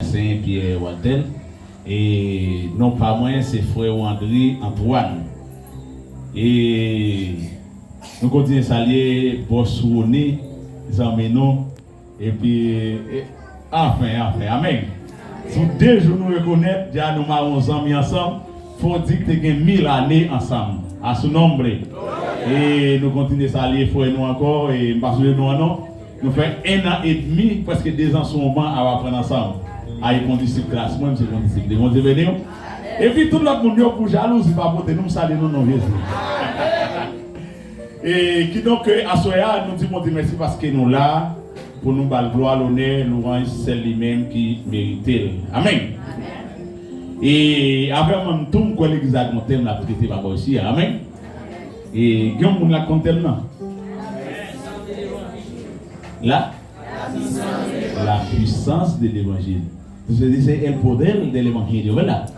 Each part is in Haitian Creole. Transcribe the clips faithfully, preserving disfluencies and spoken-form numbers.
Sen Pyè Walter. E non pa mwen, se frè w André Antoine. E nou kontinye salye bòs Rony, zanmi nou. Epi, e, anfen, anfen, amèn. Sou de jou nou rekonèt, dja nou mare yon zanmi ansanm, fò di k te gen mil ane ansanm. A su nombre. E nou kontinye salye frè nou ankò, e m pa sonje non an non. Nou fè en an edmi, prèske de zan sou yon ban ap aprann ansanm. A, e kondisip klas mwen, m se kondisip li. Bondye beni w. Epi tout lòt moun yo, pou jalouzi pa pote nou, m salye nou nan non Jezi. E kidonk, e, aswè a, nou di Bondye mèsi paske nou la pou nou ba l glwa, lonè, lwanj, sèl li menm ki merite l. Amèn. E avè mwen tou, m kwè legliz la gen yon tèm l ap trete pa bò isi a. Amèn. E gen yon moun la k konn tèm nan? La? La puissance de l'évangile. Se di se el poder del evangelio, ¿verdad?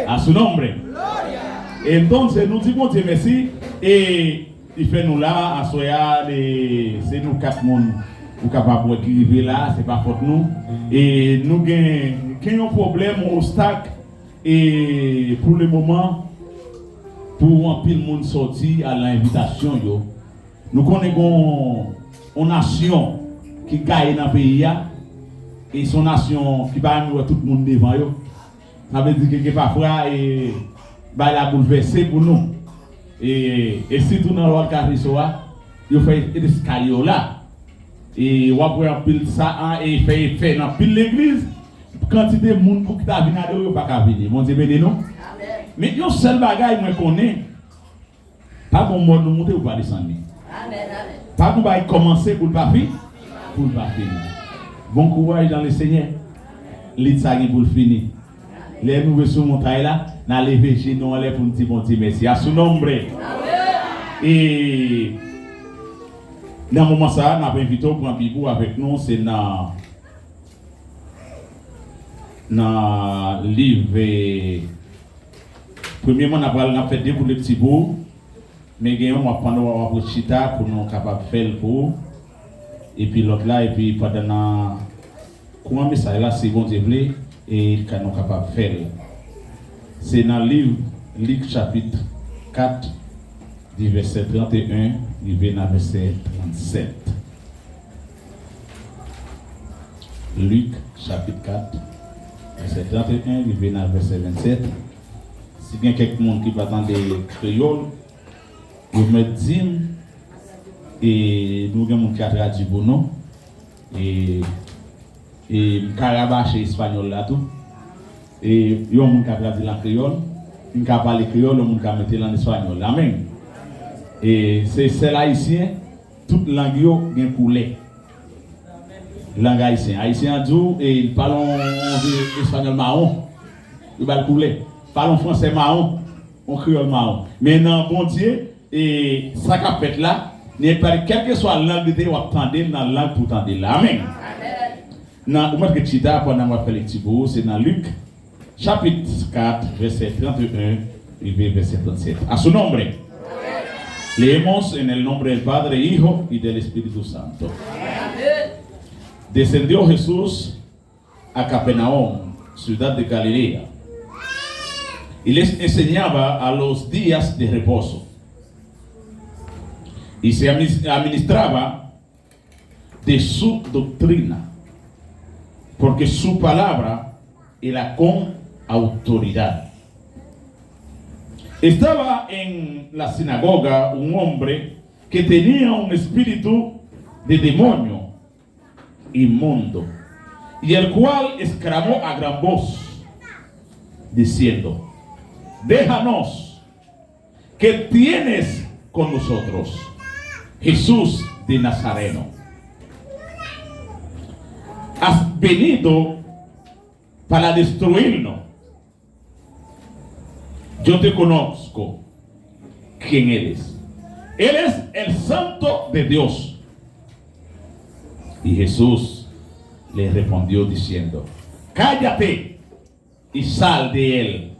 A su nombre. Entonces, nou di Bondye mèsi. E li fè nou la, aswè a, e se nou kat moun ou kapab wè ki rive la, se pa fòt nou. E nou gen, gen yon pwoblèm, yon obstak, e pou le moman, pou anpil moun sòti al nan envitasyon yo. Nou konnen gon yon nasyon ki gaye nan peyi a, e se yon nasyon ki pa renmen wè tout moun devan yo. Sa vle di ke, ke pafwa, e, bay la boulvèse pou nou. E, e sitou nan lwa Katriso a, yo fè eskalye yo la. E w ap wè anpil sa a, e fè efè nan anpil legliz. Kantite moun pou ki ta vin adore yo pa ka vini. Bondye beni nou. Men yon sèl bagay mwen konnen, pa gon mòn nou moute pou pa desann li. Amèn, amèn. Pa gon bagay kòmanse pou l pa fi, pou l pa fini. Bon courage dans le Seigneur. Lit sa gen pou l fini. Lè nou rive sou montay la, n a leve je nou anlè pou n di Bondye mèsi. A su nombre. E nan moman sa a, n ap envite w pran Bib ou avèk nou, se nan, nan liv, e, premyèman, n a pral, n ap fè de kout lekti pou ou, men gen yon m ap pandan w ap chita pou nou kapab fè l pou ou, epi lòt la, epi pandan n a kouran mesaj la, si Bondye vle, e ka, nou kapab fè l. Se nan liv Lik chapit kat, di vèsè trannteyen rive nan vèsè trannsèt. Lik chapit kat, vèsè trannteyen rive nan vèsè vennsèt. Si gen kèk moun ki pa tande kreyòl, yo mèt di m, e nou gen moun ki ka tradui pou nou. E, e m ka rabache espanyòl la tou. E yon moun ka tradui l an kreyòl, m ka pale kreyòl, yon moun ka mete l an espanyòl. Amèn. E se sèl ayisyen, tout lang yo gen koulè. Lang ayisyen. Ayisyen an di w, e, li pale yon, yon espanyòl mawon, yo ba l koulè. Pale yon fransè mawon, yon kreyòl mawon. Men nan Bondye, e sa k ap fèt la, nenpòt kèlkeswa lang li te ye, w ap tande l nan lang pou w tande l la. Amèn. Nan, ou mèt ret chita pandan m ap fè lekti pou ou, se nan Lik, chapit kat, vèsè trannteyen, rive vèsè trannsèt. A su nombre. Leemos en el nombre del Padre, Hijo y del Espíritu Santo. Descendió Jesús a Capernaum, ciudad de Galilea, y les enseñaba a los días de reposo, y se amis-, administraba de su doctrina, porque su palabra era con autoridad. Estaba en la sinagoga un hombre que tenía un espíritu de demonio inmundo, y el cual exclamó a gran voz, diciendo: Déjanos, ¿qué tienes con nosotros, Jesús de Nazareno? ¿Has venido para destruirnos? Yo te conozco quién eres. Eres el Santo de Dios. Y Jesús le respondió diciendo: Cállate y sal de él.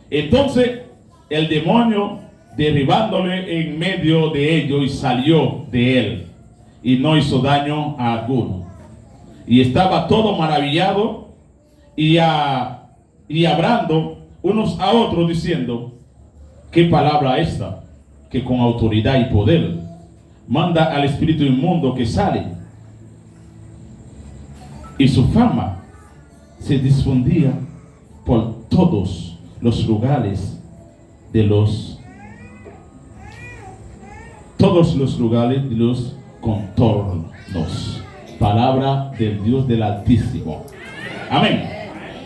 Entonces el demonio, derribándole en medio de ellos, salió de él, y no hizo daño a alguno. Y estaba todo maravillado y a, y hablando unos a otros diciendo, ¿qué palabra esta? Que con autoridad y poder manda al espíritu inmundo que sale. Y su fama se difundía por todos los lugares de los, todos los lugares de los contornos. Palabra del Dios del Altísimo. Amén.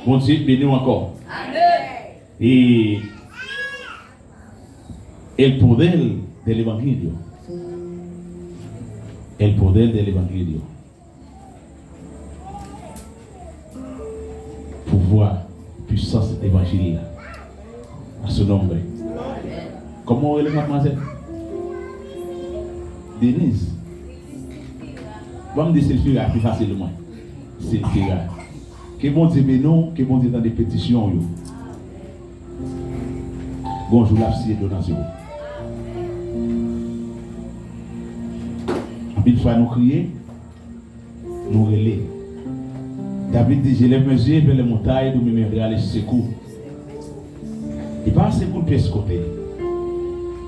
Bondye beni w ankò. E el poder del evangelio. El poder del evangelio. Pouvwa, pisans levanjil la. A su nombre. Kòman w rele, madmwazèl? Denise. Ban m di Silfira pi fasil mwen. Silfira. Ke Bondye beni w, ke Bondye tande petisyon w yo. Gon jou l ap siye dlo nan zye w. Anpil fwa nou kriye, nou rele. David di, j'élève mes yeux vers les montagnes, d'où me viendra le secours. Li pa sekou l pyès kote.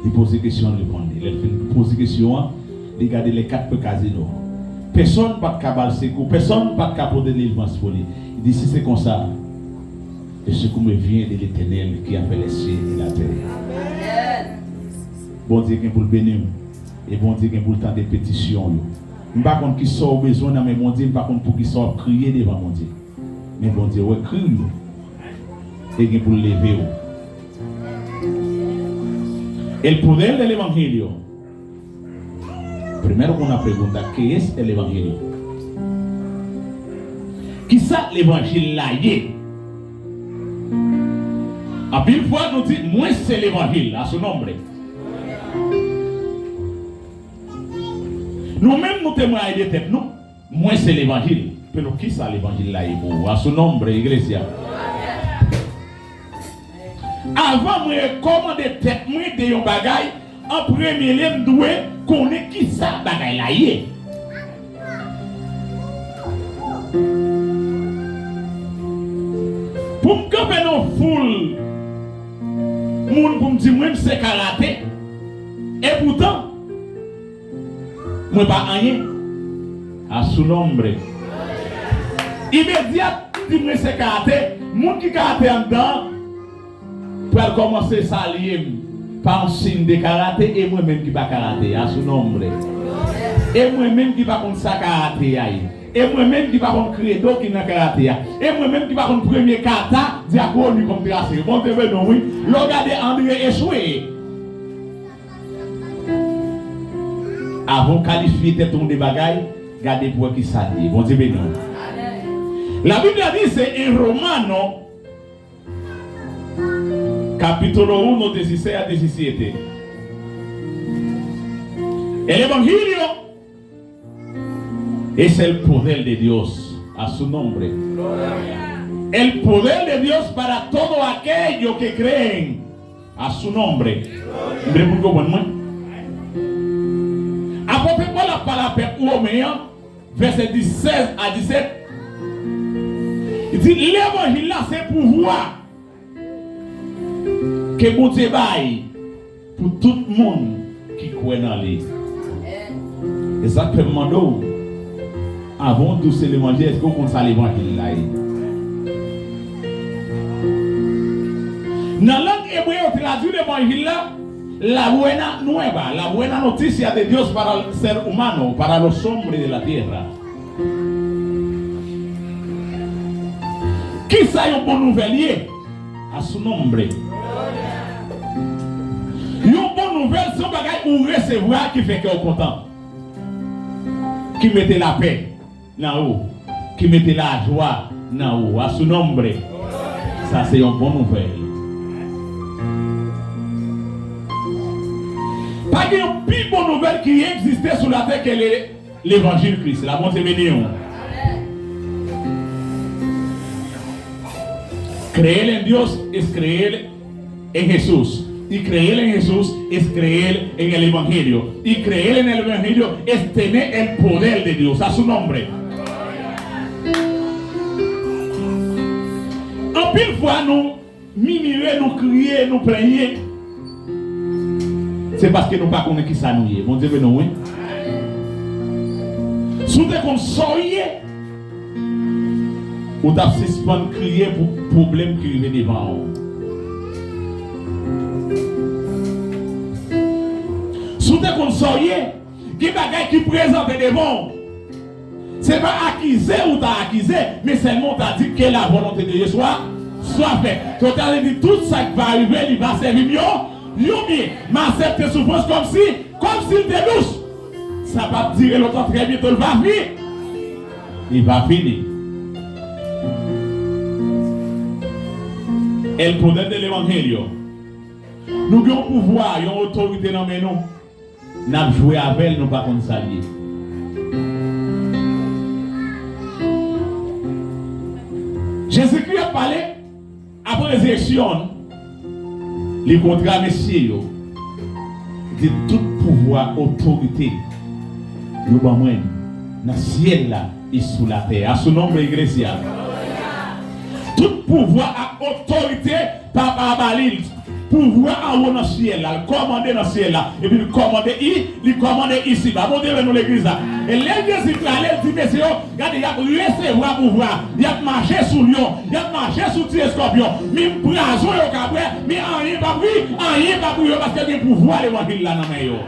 Li poze kesyon an, li konnen. Lè l fin poze kesyon an, li gade les quatre coins kazino. Pèsonn pa t ka ba l sekou, pèsonn pa t ka pote delivrans pou li. Li di, si se konsa, le secours me vient de l'Éternel qui a fait les cieux et la terre. Bondye gen pou l beni w, e Bondye gen pou l tande petisyon w yo. M pa konn kisa w bezwen nan men Bondye, m pa konn poukisa w ap kriye devan Bondye. Men Bondye wè kri w yo e gen pou l leve w. El poder del evangelio. Primero con una pregunta, ¿qué es el evangelio? Kisa levanjil la ye? Anpil fwa nou di, mwen se levanjil, a su nombre. Nou menm nou temwaye de tèt nou, mwen se levanjil. Pero kisa levanjil la ye pou ou? A su nombre, iglesia. Avan mwen rekòmande tèt mwen de yon bagay, an premye lye m dwe konnen kisa bagay la ye. Pou m kanpe nan foul moun pou m di mwen m se karate, epoutan, mwen pa anyen. A su nombre. Imedyat m di mwen se karate, moun ki karate anndan an pral kòmanse salye m pa yon siy de karate, e mwen menm ki pa karate, a su nombre. E mwen menm ki pa konn sa karate a ye. E mwen menm ki pa konn kredo ki nan karate a. E mwen menm ki pa konn premye kata, dyakoni kòm trase. Bondye beni w, wi. Lè w gade Andre echwe. Avan w kalifye tèt ou de bagay, gade pou wè ki sa l ye. Bondye beni w. La Biblia dice en Romano, capítulo uno, dieciséis a diecisiete. El evangelio es el poder de Dios a su nombre. El poder de Dios para todo aquello que creen a su nombre. M vle pou n konprann mwen. Apot Pòl ap pale a pèp women an, vèsè dis, sèz a disèt. Li di, levanjil la se pouvwa ke Bondye bay pou tout moun ki kwè nan li. E sa k fè m mande w, avan w di w se levanjil, èske w konn sa levanjil la ye? Nan lang ebre yo tradui levanjil la, la buena nueva, la buena noticia de Dios para el ser humano, para los hombres de la tierra. Kisa yon bon nouvèl ye? A su nombre. Yon bon nouvèl se yon bagay ou resevwa ki fè kè w kontan, ki mete lapè nan ou, ki mete lajwa nan ou. A su nombre. Sa se yon bon nouvèl. Pa gen yon pi bon nouvèl ki egziste sou latè ke le levanjil Kris la. Bondye beni w. Creer en Dios es creer en Jesús. Y creer en Jesús es creer en el Evangelio. Y creer en el Evangelio es tener el poder de Dios a su nombre. Anpil fwa nou mimire, nou kriye, nou plenyen. Se paske nou pa konnen ki sa nou ye. Bondye beni w, wi. Si w te konn sa w ye, ou t ap sispann kriye pou pwoblèm ki rive devan w. Si w te konn sa w ye, gen bagay ki prezante devan w. Se pa akize ou ta akize, men sèlman ou ta di que la volonté de Dieu soit, soit faite. Sa w ta vle di tout sa k va rive, li va sèvi m yon, yon byen. M aksepte soufrans kòmsi, kòmsi l te dous. Sa p ap dire lontan, trè byento l va fini. Li va fini. El poder del evangelio. Nou gen yon pouvwa, yon otorite nan men nou. N ap jwe avè l, nou pa konn sa l ye. Jezikri ap pale, apre rezireksyon, li kontre a mesye yo. Di tout pouvwa, otorite, yo ban mwen nan syèl la e sou latè. A su nombre, iglesia. Tout pouvwa ak otorite, Papa a ba li l. Pouvwa anwo nan syèl la, l kòmande nan syèl la, epi l kòmande i, li kòmande isiba. Bondye beni nou legliz la. E lè Jezi prale, l di mesye yo, gade, y ap resevwa pouvwa, y ap mache sou lyon, y ap mache sou ti eskòpyon, mi prazon yo ka bwè, mi anyen p ap ri, anyen p ap ri yo, paske gen pouvwa levanjil la nan men yo.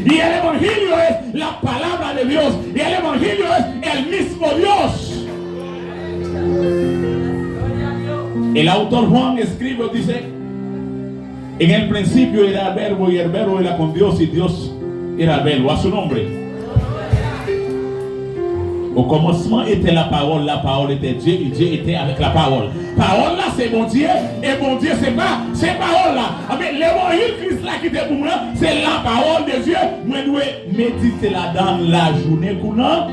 Y el evangelio es la palabra de Dios, y el evangelio es el mismo Dios. El autor Juan escribe, dice, en el principio era el Verbo, y el Verbo era con Dios, y Dios era el Verbo. A su nombre. Au commencement était la parole, la parole était Dieu, et Dieu était avec la parole. Pawòl la se Bondye, e Bondye se pa, se pawòl la. Anben, levanjil Kris la ki te pou mwen, se la parole de Dieu. Mwen dwe medite ladan l lajounen kou nan,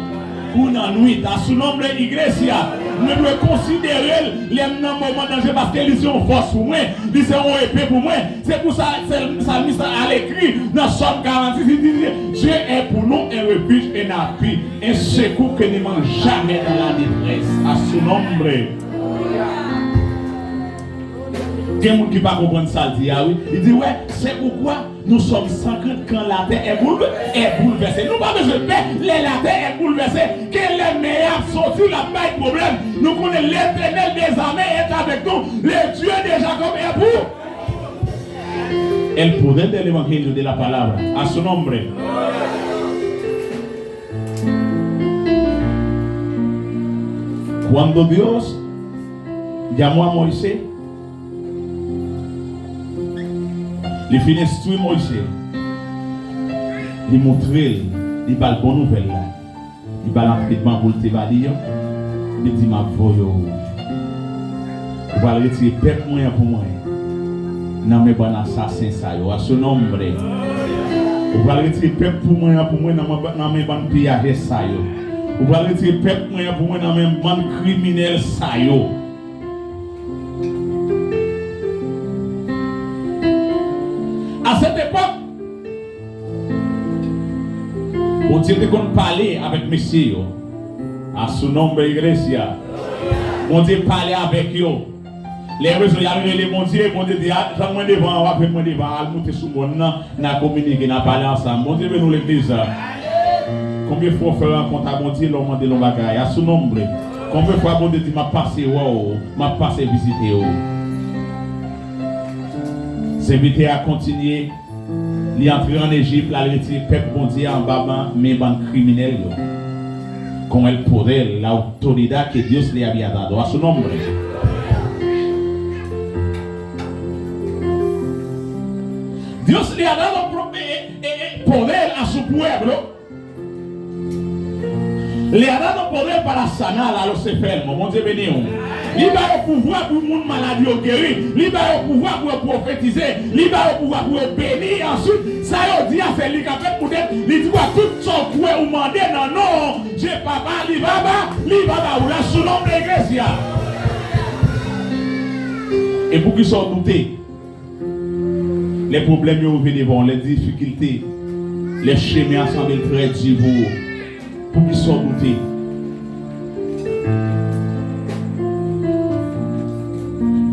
kou nan nwit. A su nombre, iglesia. Mwen dwe konsidere l lè m nan moman danje, paske li se yon fòs pou mwen, li se yon epe pou mwen. Se pou sa, sèl, salmis la al ekri nan Sòm karannsis, li di, Dieu est pour nous un refuge, un appui, un secours que ne manque jamais dans la détresse. A su nombre. Gen moun ki pa konprann sa l di a, wi. Li di, ouais, c'est pourquoi nous sommes sans crainte quand la terre est boulve-, est bouleversée. Nou pa bezwen pè lè latè est bouleversée. Ke lè mè a ap soti, l ap bay pwoblèm. Nou konnen Letènèl dèzame est avec nous. Le Dieu de Jacob est pour. El poder del evangelio de la palabra. A su nombre. Cuando Dios llamó a Moisés, li fin enstwi Moyiz, li montre l, li ba l bon nouvèl la. Li ba l antrenman pou l te ba li an. Li di, "M ap voye w. Ou pral retire pèp mwen an pou mwen nan men bann asasen sa yo." A su nombre. Ou pral retire pèp pou mwen an pou mwen nan men, nan men bann piyajè sa yo. Ou pral retire pèp mwen an pou mwen nan men bann kriminèl sa yo. A sèt epòk, Bondye te konn pale avèk mesye yo. A su nombre, iglesia. Bondye pale avèk yo. Lè yo bezwen y al rele Bondye, Bondye di, "A, tann mwen devan an, w ap jwenn mwen devan an, al moute sou mòn nan, n a kominike, n a pale ansanm." Bondye beni w, legliz la. Konbyen fwa w fè rankont a Bondye lè w mande l yon bagay? A su nombre. Konbyen fwa Bondye di, "M ap pase wè w, m ap pase vizite w"? Sèvitè a kontinye. Li antre ann Ejip, l al retire pèp Bondye a anba men bann kriminèl yo. Con el poder, la autoridad que Dios le había dado. A su nombre. Dios le ha dado pro-, eh, eh, eh, poder a su pueblo. Le ha dado poder para sanar a los enfermos. Bondye beni w. Li ba yo pouvwa pou moun malad yo geri. Li ba yo pouvwa pou yo pwofetize. Li ba yo pouvwa pou yo beni. Answit, sa yo di a, se li k ap fèt poutèt li di, "Kwa tout sa w kwè ou mande nan non Je Papa, li va ba, li va ba ou." A su nombre, iglesia. E poukisa w doute? Lè pwoblèm yo rive devan w, lè difikilte, lè chemen an sanble trè di pou ou, poukisa w doute?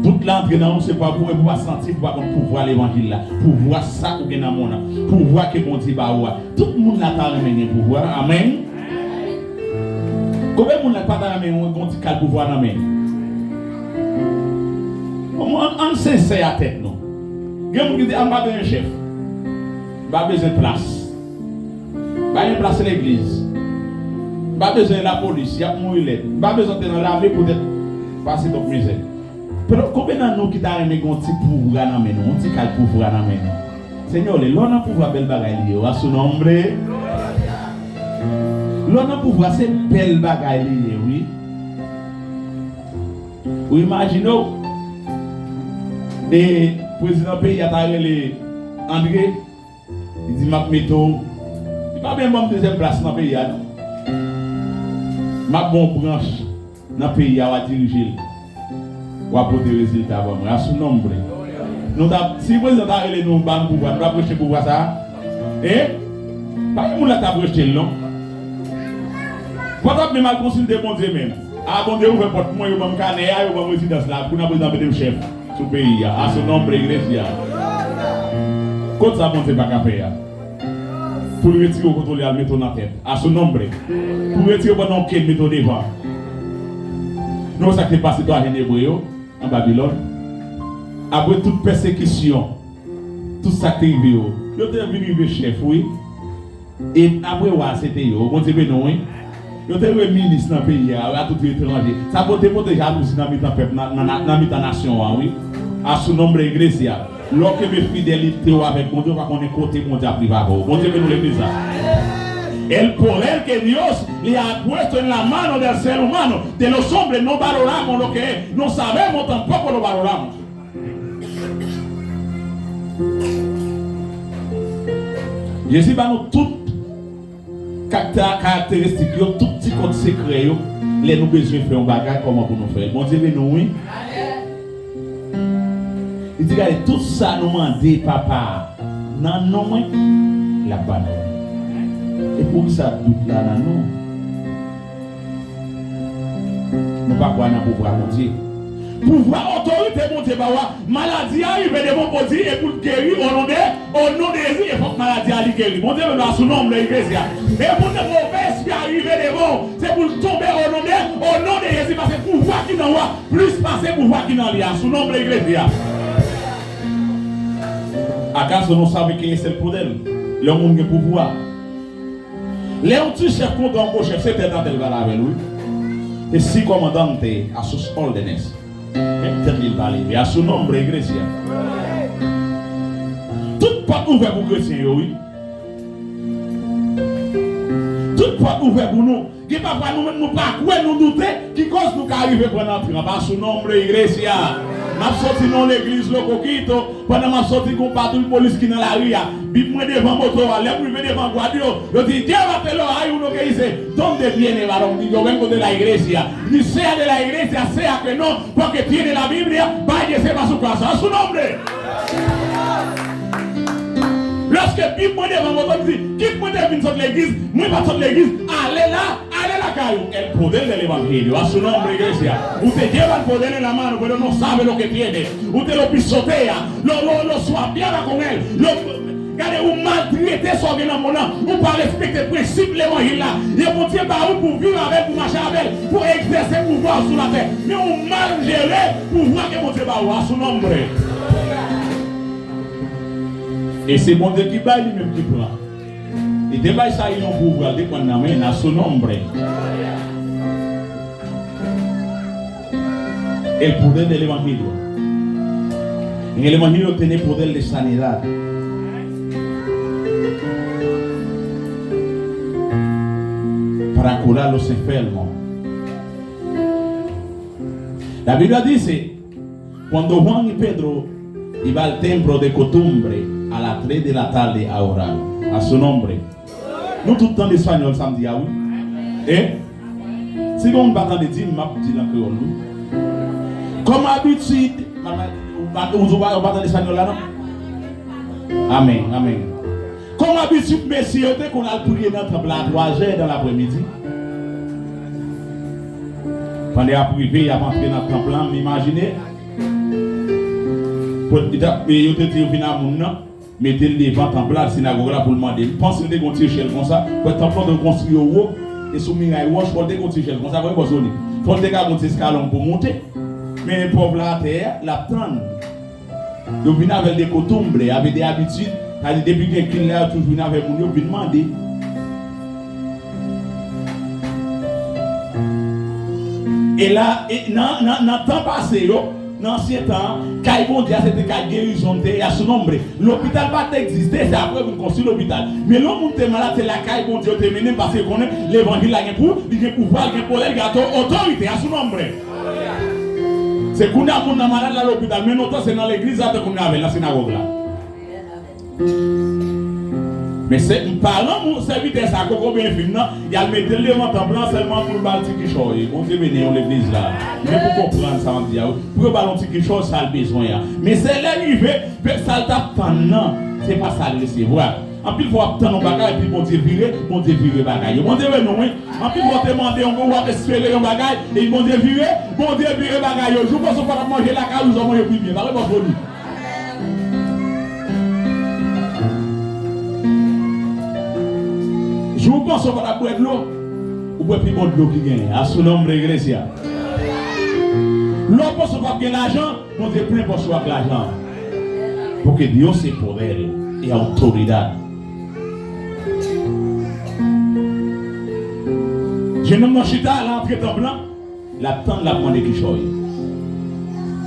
Tout la antre nan ou, se pa pou, pou pa santi, pou pa konn pouvwa levanjil la. Pouvwa sa ou gen nan men w nan. Pouvwa ke Bondye ba ou a. Tout moun la ta renmen gen pouvwa. Amèn. Konbyen moun la pa ta renmen yon, yon ti kal pouvwa nan men l? Bon, ann, ann sensè a tèt nou. Gen moun ki di, "A, m pa bezwen chèf. M pa bezwen plas." M pa gen plas legliz. M pa bezwen lapolis, y ap mouri lèd. M pa bezwen te nan lame poutèt pase twòp mizè. Pero, konbyen nan nou ki ta renmen gen yon ti pouvwa nan men nou, yon ti kal pouvwa nan men nou? Senyè, lè w nan pouvwa, bèl bagay li ye, a su nombre. Lè w nan pouvwa, se bèl bagay li ye, wi. Ou imajine w, e prezidan peyi a ta rele Andre, li di, "M ap mete w," li pa menm ban m dezyèm plas nan peyi a, non. "M ap ba w branch nan peyi a, w a dirije l. W a pote rezilta ban mwen." A su nombre. Nou ta, si prezidan ta rele nou, ban nou pouvwa, nou ta preche pouvwa sa a? Hein? Pa gen moun la ta preche l, non. Pòt ap menm al konsilte Bondye menm. A, Bondye ouvè pòt mwen, yo ban m kanè a, yo ban m rezidans la, kounye a prezidan mete m chèf sou peyi a. A su nombre, iglesia. Kot sa Bondye pa ka fè a? Pou l retire w, kontwole al mete w nan tèt. A su nombre. Pou l retire w pandan w ken mete w devan. Nou wè sa k te pase twa jenn Ebre yo an Babilòn. Apre tout pèsekisyon, tout sa k te rive yo, yo te vin rive chèf, wi. E apre wa, se te yo. Bondye beni w, wi. Yo te rive minis nan peyi a, a tout etranje. Sa pote, pote jalouzi nan mitan pèp, nan, nan, nan, nan mitan nasyon an, wi. A su nombre, iglesia. Lè w kenbe fidelite w avèk Bondye, w pa konnen kote Bondye ap rive avè w. Bondye beni w, legliz la. El poder que Dios le ha puesto en la mano del ser humano, de los hombres no valoramos lo que es, no sabemos tampoco lo valoramos. Jezi ba nou tout kakta-, karakteristik yo, tout ti kòd sekrè yo, lè nou bezwen fè yon bagay, kòman pou nou fè l. Bondye beni w, wi. Li di, "Gade, tout sa nou mande Papa a nan non mwen, l ap ba nou." E poukisa dout la nan nou? Nou pa kwè nan pouvwa Bondye. Pouvwa, otorite Bondye ba w a, maladi a rive devan w pou di e pou l geri o non de, o non de Jezi, e fòk maladi a li geri. Bondye beni w, a su nombre, iglesia. E pou move espri a rive devan w, se pou l tonbe o non de, o non de Jezi, paske pouvwa ki nan w a plis pase pouvwa ki nan li a. A su nombre, iglesia. ¿Acaso no sabe qué es el poder? Lè yon moun gen pouvwa, lè yon ti chèf kontan yon gwo chèf, se tèt atè l pale avè l, wi. Es si comandante a sus órdenes. Menm tèt li l pa leve. A su nombre, iglesia. Tout pòt ouvè pou kretyen yo, wi. Tout pòt ouvè pou nou. Gen pafwa nou menm nou pa kwè, nou doute, ki kòz nou ka rive pran nan tranp. A su nombre, iglesia. M ap soti nan yon legliz Lokokito, pandan m ap soti gon patwouy polis ki nan lari a. Bib mwen devan moto a, lè m rive devan gad yo, yo di, "Llévatelo ahí, uno que dice, ¿dónde viene, varón?" M di, "Yo vengo de la iglesia." M di, "Sea de la iglesia, sea que no, porque tiene la Biblia, váyase pa su casa." A su nombre. Lòske Bib mwen devan moto, m di, "Kit mwen te vin sot legliz, mwen pa t sot legliz, ale la, ale lakay ou." El poder del evangelio, a su nombre, iglesia. Usted lleva el poder en la mano, pero no sabe lo que tiene. Usted lo pisotea, lo, lo, lo suapiaba con él, lo, gade, ou maltrete sa w gen nan men w nan, ou pa respekte prensip levanjil la. E Bondye ba ou pou viv avè l, pou mache avè l, pou egzèse pouvwa w sou latè. Men ou mal jere pouvwa ke Bondye ba ou a, su nombre. E se Bondye ki bay, li menm ki pran. Li te bay Sayil yon pouvwa, li te pran nan men l, a su nombre. El poder del evangelio. En el evangelio tiene poder de sanidad. Para curar los enfermos. La Biblia dice, cuando Juan y Pedro iba al templo de costumbre a las tres de la tarde a orar, a su nombre. Nou tout tande espanyòl sa m di a, wi. E? Si gen moun pa tande, di m, m ap di l an kreyòl, wi. Comme habitude, ou pa, ou pa tande espanyòl la, non? Amèn, amèn. Comme habitude, mesye yo te konn al priye nan tanp la a twa zè dan laprèmidi. Pandan y ap rive, y ap antre nan tanp lan, m imajine, Pou, yo te di yo vin a moun nan, mete l devan tanp la, sinagòg la, pou l mande. M panse l te gen yon ti echèl konsa, pou tanp lan te konstwi yo wo, e sou miray wòch, fò l te gen yon ti echèl konsa, konnen bòs Rony. Fò l te ka gen yon ti eskalon pou monte. Men pòv la atè a, l ap tann. Yo vin avè l de kotumbre, avè de abitid, sa di depi gen kil la, yo toujou vin avè moun yo, vin mande. E la, e nan, nan, nan tan pase yo, nan ansyen tan an, kay Bondye a se te kay gerizon te ye, a su nombre. Lopital pa t egziste, se apre yo vin konstwi lopital. Men lè yon moun te malad, se lakay Bondye yo te mennen l, paske yo konnen levanjil la gen pou, li gen pouvwa, li gen podè, li gen oto-, otorite, a su nombre. Se kounye a moun nan malad la lopital, men lontan se nan legliz la, tankou nou avè l nan sinagòg la. Men se paran moun sèvitè sa, koko byen fin nan, y al mete l devan tanp lan sèlman pou l ba l ti kichòy. Bondye beni yo legliz la. Men pou konprann sa m ap di a wi. Pou yo ba l yon ti kichòy sa l bezwen an. Men se lè l rive, men sa l t ap tann nan, se pa sa l resevwa. Anpil fwa w ap tann yon bagay, epi Bondye vire, Bondye vire bagay yo. Bondye beni w wi. Anpil fwa w te mande yon, w ap espere yon bagay, epi Bondye vire, Bondye vire bagay yo. Jou w panse w pa t ap manje lakay ou, jan w manje pi byen. Pale bò foli. Jou w panse w pa t ap bwè dlo, ou bwè pi bon dlo ki genyen. A su nombre, iglesia. Lè w panse w p ap gen lajan, Bondye plen pòch ou ak lajan. Porque Dios es poder y autoridad. Jennonm nan chita, l antre tanp lan, l ap tann, l ap mande kichòy.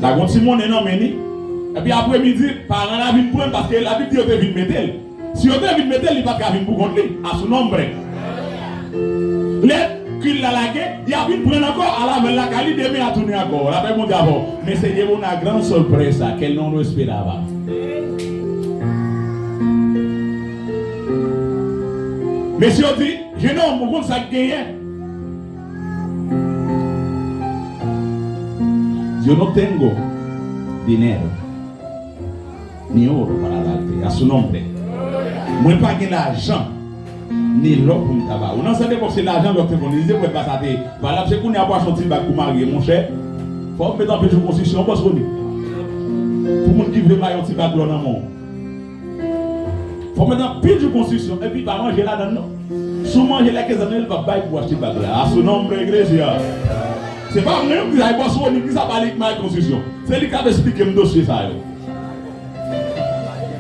L ap gen yon ti monnen nan men li. Epi apremidi, paran l a vin pran l, paske Labib di yo te vin mete l. Si yo te vin mete l, li pa t ka vin pou kont li. A su nombre. Lè kil la lage, y a vin pran l ankò, al avè l lakay li, demen a tounen ankò. Lapè Bondye avè w. Men se llevó una gran sorpresa que él no lo esperaba. Mesye yo di, jennonm, ou konn sa k genyen? Yo no tengo dinero. Ni oro para darte, a su nombre. Mwen pa gen lajan, ni lò pou m ta ba ou. Nan sa depòk se lajan lòt te konn itilize pou fè sa te valab. Se kounye a pou achte yon ti bag pou marye, monchè. Fò w met anpil sikonsisyon, bòs Rony. Pou moun ki vle bay yon ti bag lò nan men w. Fò w met anpil sikonsisyon. Epi pa manje ladan l non. Si w manje lè ke zanmi l pa bay pou w achte bag la. A su nombre, iglesia. Se pa mwen menm ki sa, e bòs Rony ki sa pale ki may konstrisyon. Se li k ap esplike m dosye sa yo.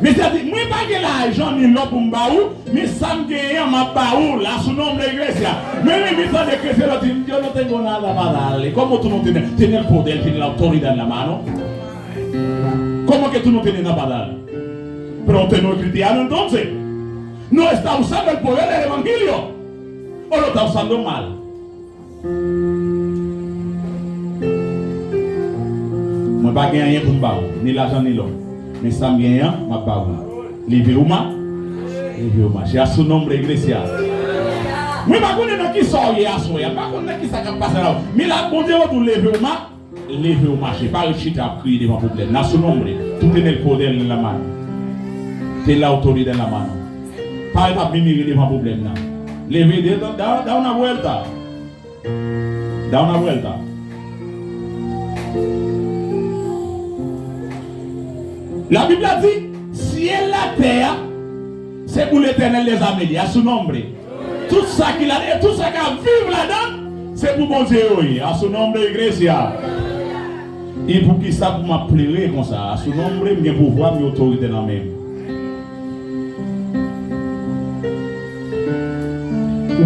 Mesye a di, mwen pa gen lajan ni lò pou m ba ou, men sa m genyen an, m ap ba ou l, a su nombre, iglesia. Men wi, mi tande kretyen yo di, yo no tengo nada pa darle. ¿Cómo tú no tienes, tienes el poder, tienes la autoridad en la mano? ¿Cómo que tú no tienes nada pa darle? Pero usted no es cristiano entonces. No está usando el poder del evangelio. O lo está usando mal. Mwen pa gen anyen pou m ba ou, ni lajan ni lò. Men sa m genyen an, m ap ba ou. Leve ou ma, leve ou mache. A su nombre, iglesia. Mwen pa konnen nan ki sa w ye aswè a, m pa konn nan ki sa k ap pase la. Men la, Bondye di w leve ou ma, leve ou mache. Pa ret chita ap kriye devan pwoblèm nan. A su nombre, tú tienes el poder en la mano. Tienes la autoridad en la mano. Pa ret ap mimire devan pwoblèm nan. Leve, de, da, da una vuelta. Da una vuelta. Labib la di, syèl la, tè a, se pou Letènèl dèzame li ye, a su nombre. Tout sa ki la, e tout sa k ap viv ladan l, se pou Bondye yo ye, a su nombre, iglesia. E poukisa pou m ap plere konsa? A su nombre, m gen pouvwa, m gen otorite nan men m.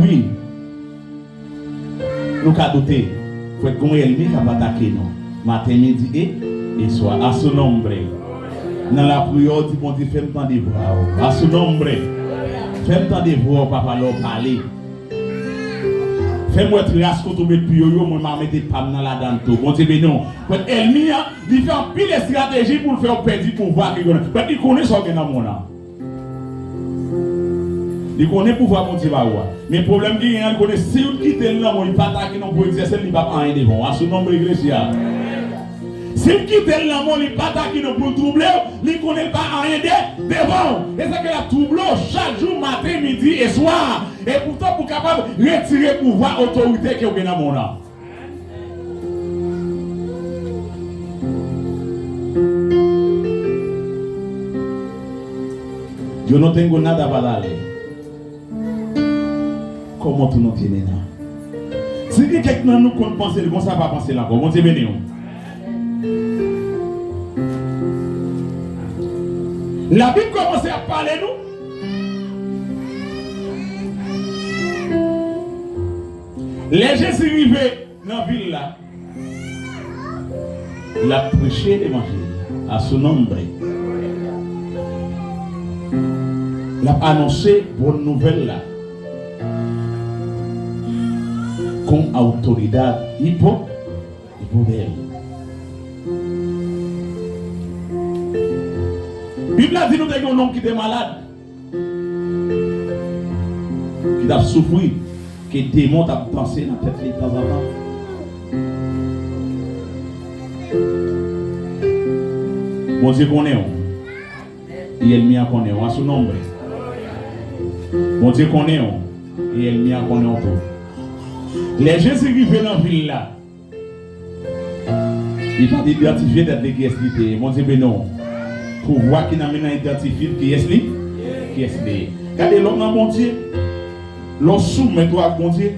Wi. Nou ka doute, pwèt gon ènmi k ap atake nou. Maten, midi e, e swa. A su nombre. Nan lapriyè, w di Bondye, fè m tande vwa w. A su nombre. Fè m tande vwa w, papa, lè w pale. Fè m wè tras kote w met pye w yo, mwen m a mete pa m nan ladan l tou. Bondye beni w. Pwèt ènmi an, li fè anpil estrateji pou l fè w pèdi pouvwa ke w gen. Pwèt li konnen sa w gen nan men w lan. Li konnen pouvwa Bondye ba ou a. Men pwoblèm ki genyen an, li konnen si w kite l nan men w, li pa ta gen yon gwo egzèse l, li p ap anyen devan w. A su nombre, iglesia. Si l kite l nan men w, li pa ta gen yon pou l twouble w, li konnen l pa anyen de, devan w. E sa ke l ap twouble w chak jou, maten, midi e swa. E poutan pou kapab retire pouvwa, otorite ke w gen nan men w lan. Yo no tengo nada para darle. ¿Cómo tú no tienes nada? Si gen kèk nan nou konn panse l konsa, pa panse l ankò. Bondye beni w. Labib kòmanse ap pale nou. Lè Jezi rive nan vil la, l ap preche levanjil. A su nombre. L ap anonse bòn nouvèl la. Con autoridad y po-, y poder. Bib la di nou te gen yon nonm ki te malad, ki t ap soufri, ke demon t ap danse nan tèt li tanzantan. Bondye konnen w, e ènmi an konnen w, a su nombre. Bondye konnen w, e ènmi an konnen w tou. Lè Jezi rive nan vil la, li pa t idantifye tèt li kiyès li te ye. Bondye beni w. Pouvwa ki nan men l lan idantifye l kiyès li, kiyès li ye. Gade, lè w nan Bondye, lè w soumèt ou ak Bondye,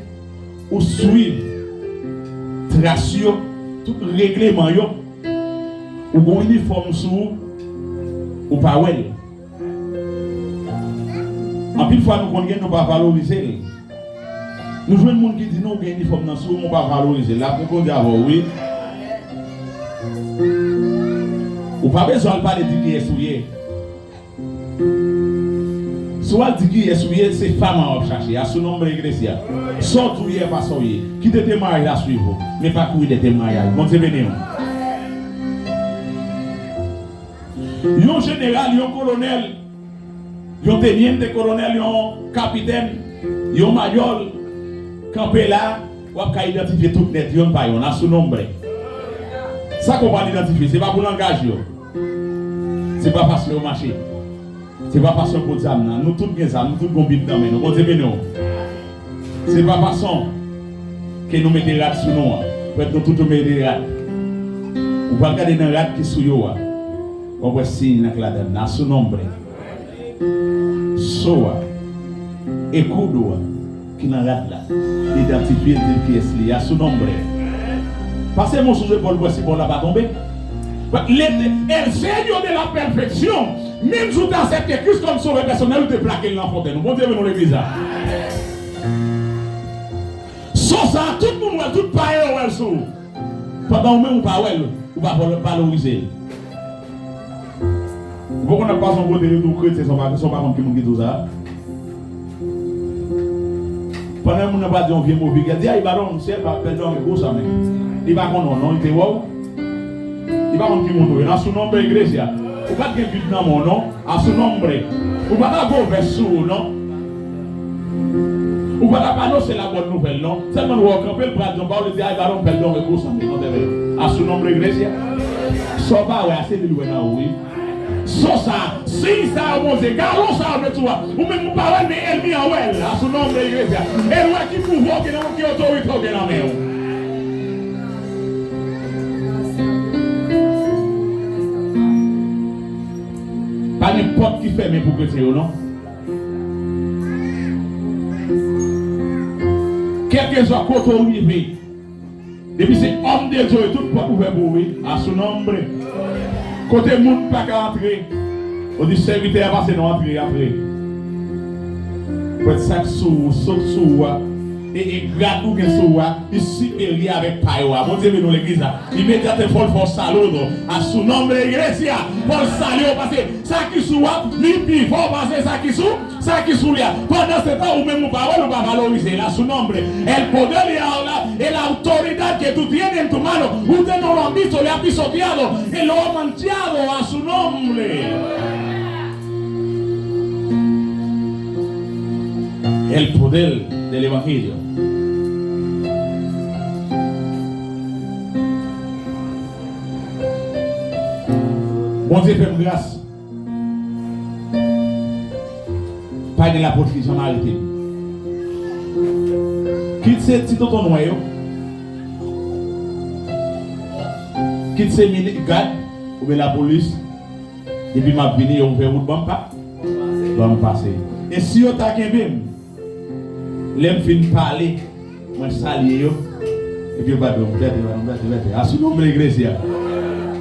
ou swiv tras yo, tout regleman yo, ou gen yon inifòm sou ou, ou pa wè l. Anpil fwa nou konn gen, nou pa valorize l. Nou jwenn moun ki di nou ou gen inifòm nan sou ou, men ou pa valorize l. L ap reponn avè w, wi. Ou pa bezwen al pale di kiyès ou ye. Si w al di kiyès ou ye, se fama w ap chache. A su nombre, iglesia. Sa w di w ye, pa sa w ye. Kite temwayaj la swiv ou, men pa kouri dèyè temwayaj. Bondye beni w. Yon jeneral, yon kolonèl, yon teniente kolonèl, yon kapitèn, yon mayòl, kanpe la, w ap ka idantifye tout nèt, yonn pa yonn, a su nombre. Sa ke w pa idantifye, se pa pou langaj yo. Se pa fason yo mache. Se pa fason yo pot zam nan. Nou tout gen zam, nou tout gen bib nan men nou. Bondye beni w. Se pa fason ke nou mete rad sou nou an. Prèt nou tout yo mete rad. Ou pral gade nan rad ki sou yo a. W ap wè siy nan k ladan nan. A su nombre. So a. Escudo a. Ki nan rad la. Idantifye l, di l kiyès li ye. A su nombre. Pase men w sou zepòl pou wè si bò la pa tonbe. But let el sello de la perfección. Menm jou w te aksepte Kris kòm sovè pèsonèl, ou te plake l nan fwonten ou. Bondye beni w legliz la. So sa a, tout moun wè l, tout payen yo wè l sou ou. Pandan ou menm ou pa wè l, ou pa valo-, valorize l. Ou poko nan pase yon kote yo di w kretyen, se yon pa, se yon pa konn ki moun ki di w sa. Pandan moun nan pral di yon vye mo vilgè, di, ay, balon, se pa pèdon, men gwo sa menm. Li pa konn ou non, li te wè w. Li pa konn ki moun ou ye. Nan su nombre, iglesia. Ou pa t gen bib nan men w non. A su nombre. Ou pa t ap gen vès sou ou non. Ou pa t ap anonse la bòn nouvèl non. Sèlman l wè w kanpe, l pral di yon pawòl, li di, ay, balon, pèdon, men gwo sa menm, non, tèvè. A su nombre, iglesia. Sa w pa wè a, se li l wè nan ou, wi. So sa, siy sa yo, Bondye, galon sa yo met sou a. Ou menm ou pa wè l, men ènmi an wè l. A su nombre, iglesia. E l wè ki pouvwa w gen nan, ki otorite w gen nan men w. Pa gen pòt ki fèmen pou kretyen yo, non. Kèlkeswa kote w rive, depi se òm de Dye, tout pòt ouvè pou ou, wi. A su nombre. Kote moun pa ka antre, ou di sèvitè a pase, non, antre, antre. Prèt sa k sou ou, sa k sou ou a, e, e grad ou gen sou ou a, li siperye avèk pa yo a. Bondye beni w legliz la. Imedyate fò l fè w saludo. A su nombre, iglesia. Fò l salye w, paske sa ki sou ou a, li pi fò pase sa ki sou, sa ki sou li a. Pandan se tan, ou menm ou pa wè l, ou pa valorize l. A su nombre. El poder y ahora, e la autoridad que tú tienes en tu mano. Usted no lo han visto, le ha pisoteado, e lo ha manchado a su nombre. El poder del evangelio. Bondye fè m gras. Pa gen lapot ki janm arete m. Kit se ti tonton nwè yo, kit se mini gad oubyen lapolis, depi m ap vini, yo ouvè wout ban m pa. Ban m pase. E si yo ta kenbe m, lè m fin pale, mwen salye yo, epi yo va di, "Vète, vète, vète, vète." A su nombre de iglesia.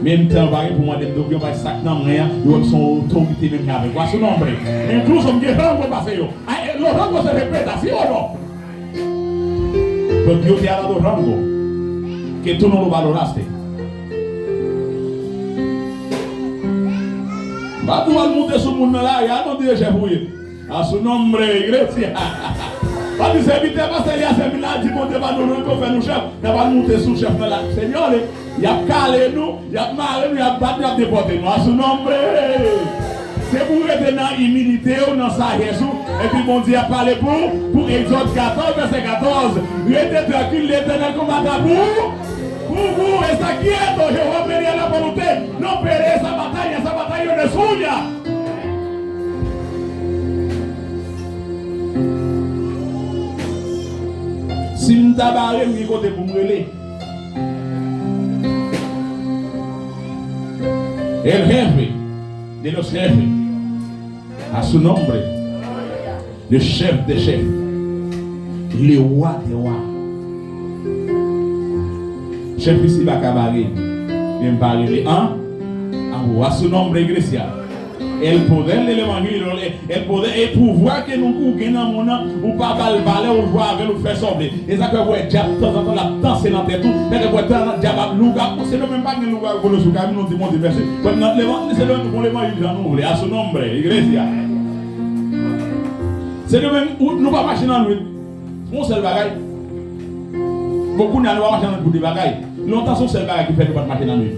Menm tan yo pa gen pou mande m, donk yo bay sa k nan mwen an, yo wè m se yon otorite menm jan avèk yo. A su nombre. Incluso m gen rango pase yo. Ay, los rangos se respetan, si o no? Pero Dios te ha dado rango que tú no lo valoraste. Ba tou al moute sou moun nan lari a, non, di chèf ou ye. A su nombre, iglesia. Pa di sèvitè pastè li a sèvi la, di Bondye ba nou rango, fè nou chèf. N ap al moute sou chèf nan lari. Senyò, y ap kale nou, y ap mare nou, y ap bat nou, y ap depòte nou. A su nombre. Se pou w rete nan imilite w, nan sajès ou, epi Bondye ap pale pou ou, pou Egzòd katòz, vèsè katòz. Rete trankil, Letènèl konbata pou ou, pou ou, esta quieto, Jehová peleará por usted. No pelee esa batalla, esa batalla no es suya. Si m ta bare, m gen kote pou m rele. El jefe de los jefes, a su nombre, le chef des chefs, le roi des rois. Chèf isi pa ka bare, men m pa rele an, a su nombre, iglesia. El poder del evangelio, el poder, e pouvwa ke nou, ou gen nan moun nan, ou pa ba l valè, ou jwe avè l, ou fè sa w vle. E sa k fè w wè dyab tanzantan l ap danse nan tèt ou, sa k fè w wè tanzantan dyab ap lougawou, Sendomeng pa gen lougawou vole sou kay moun, nou di Bondye mèsi. Wè nan levanjil, Sendomeng nou fè levanjil jan nou vle, a su nombre, iglesia. Sendomeng, ou, nou pa mache nan nwit. Yon sèl bagay. Bon, kounye a nou pa mache nan nwit pou de bagay. Lontan se yon sèl bagay ki fè nou pa t mache nan nwit.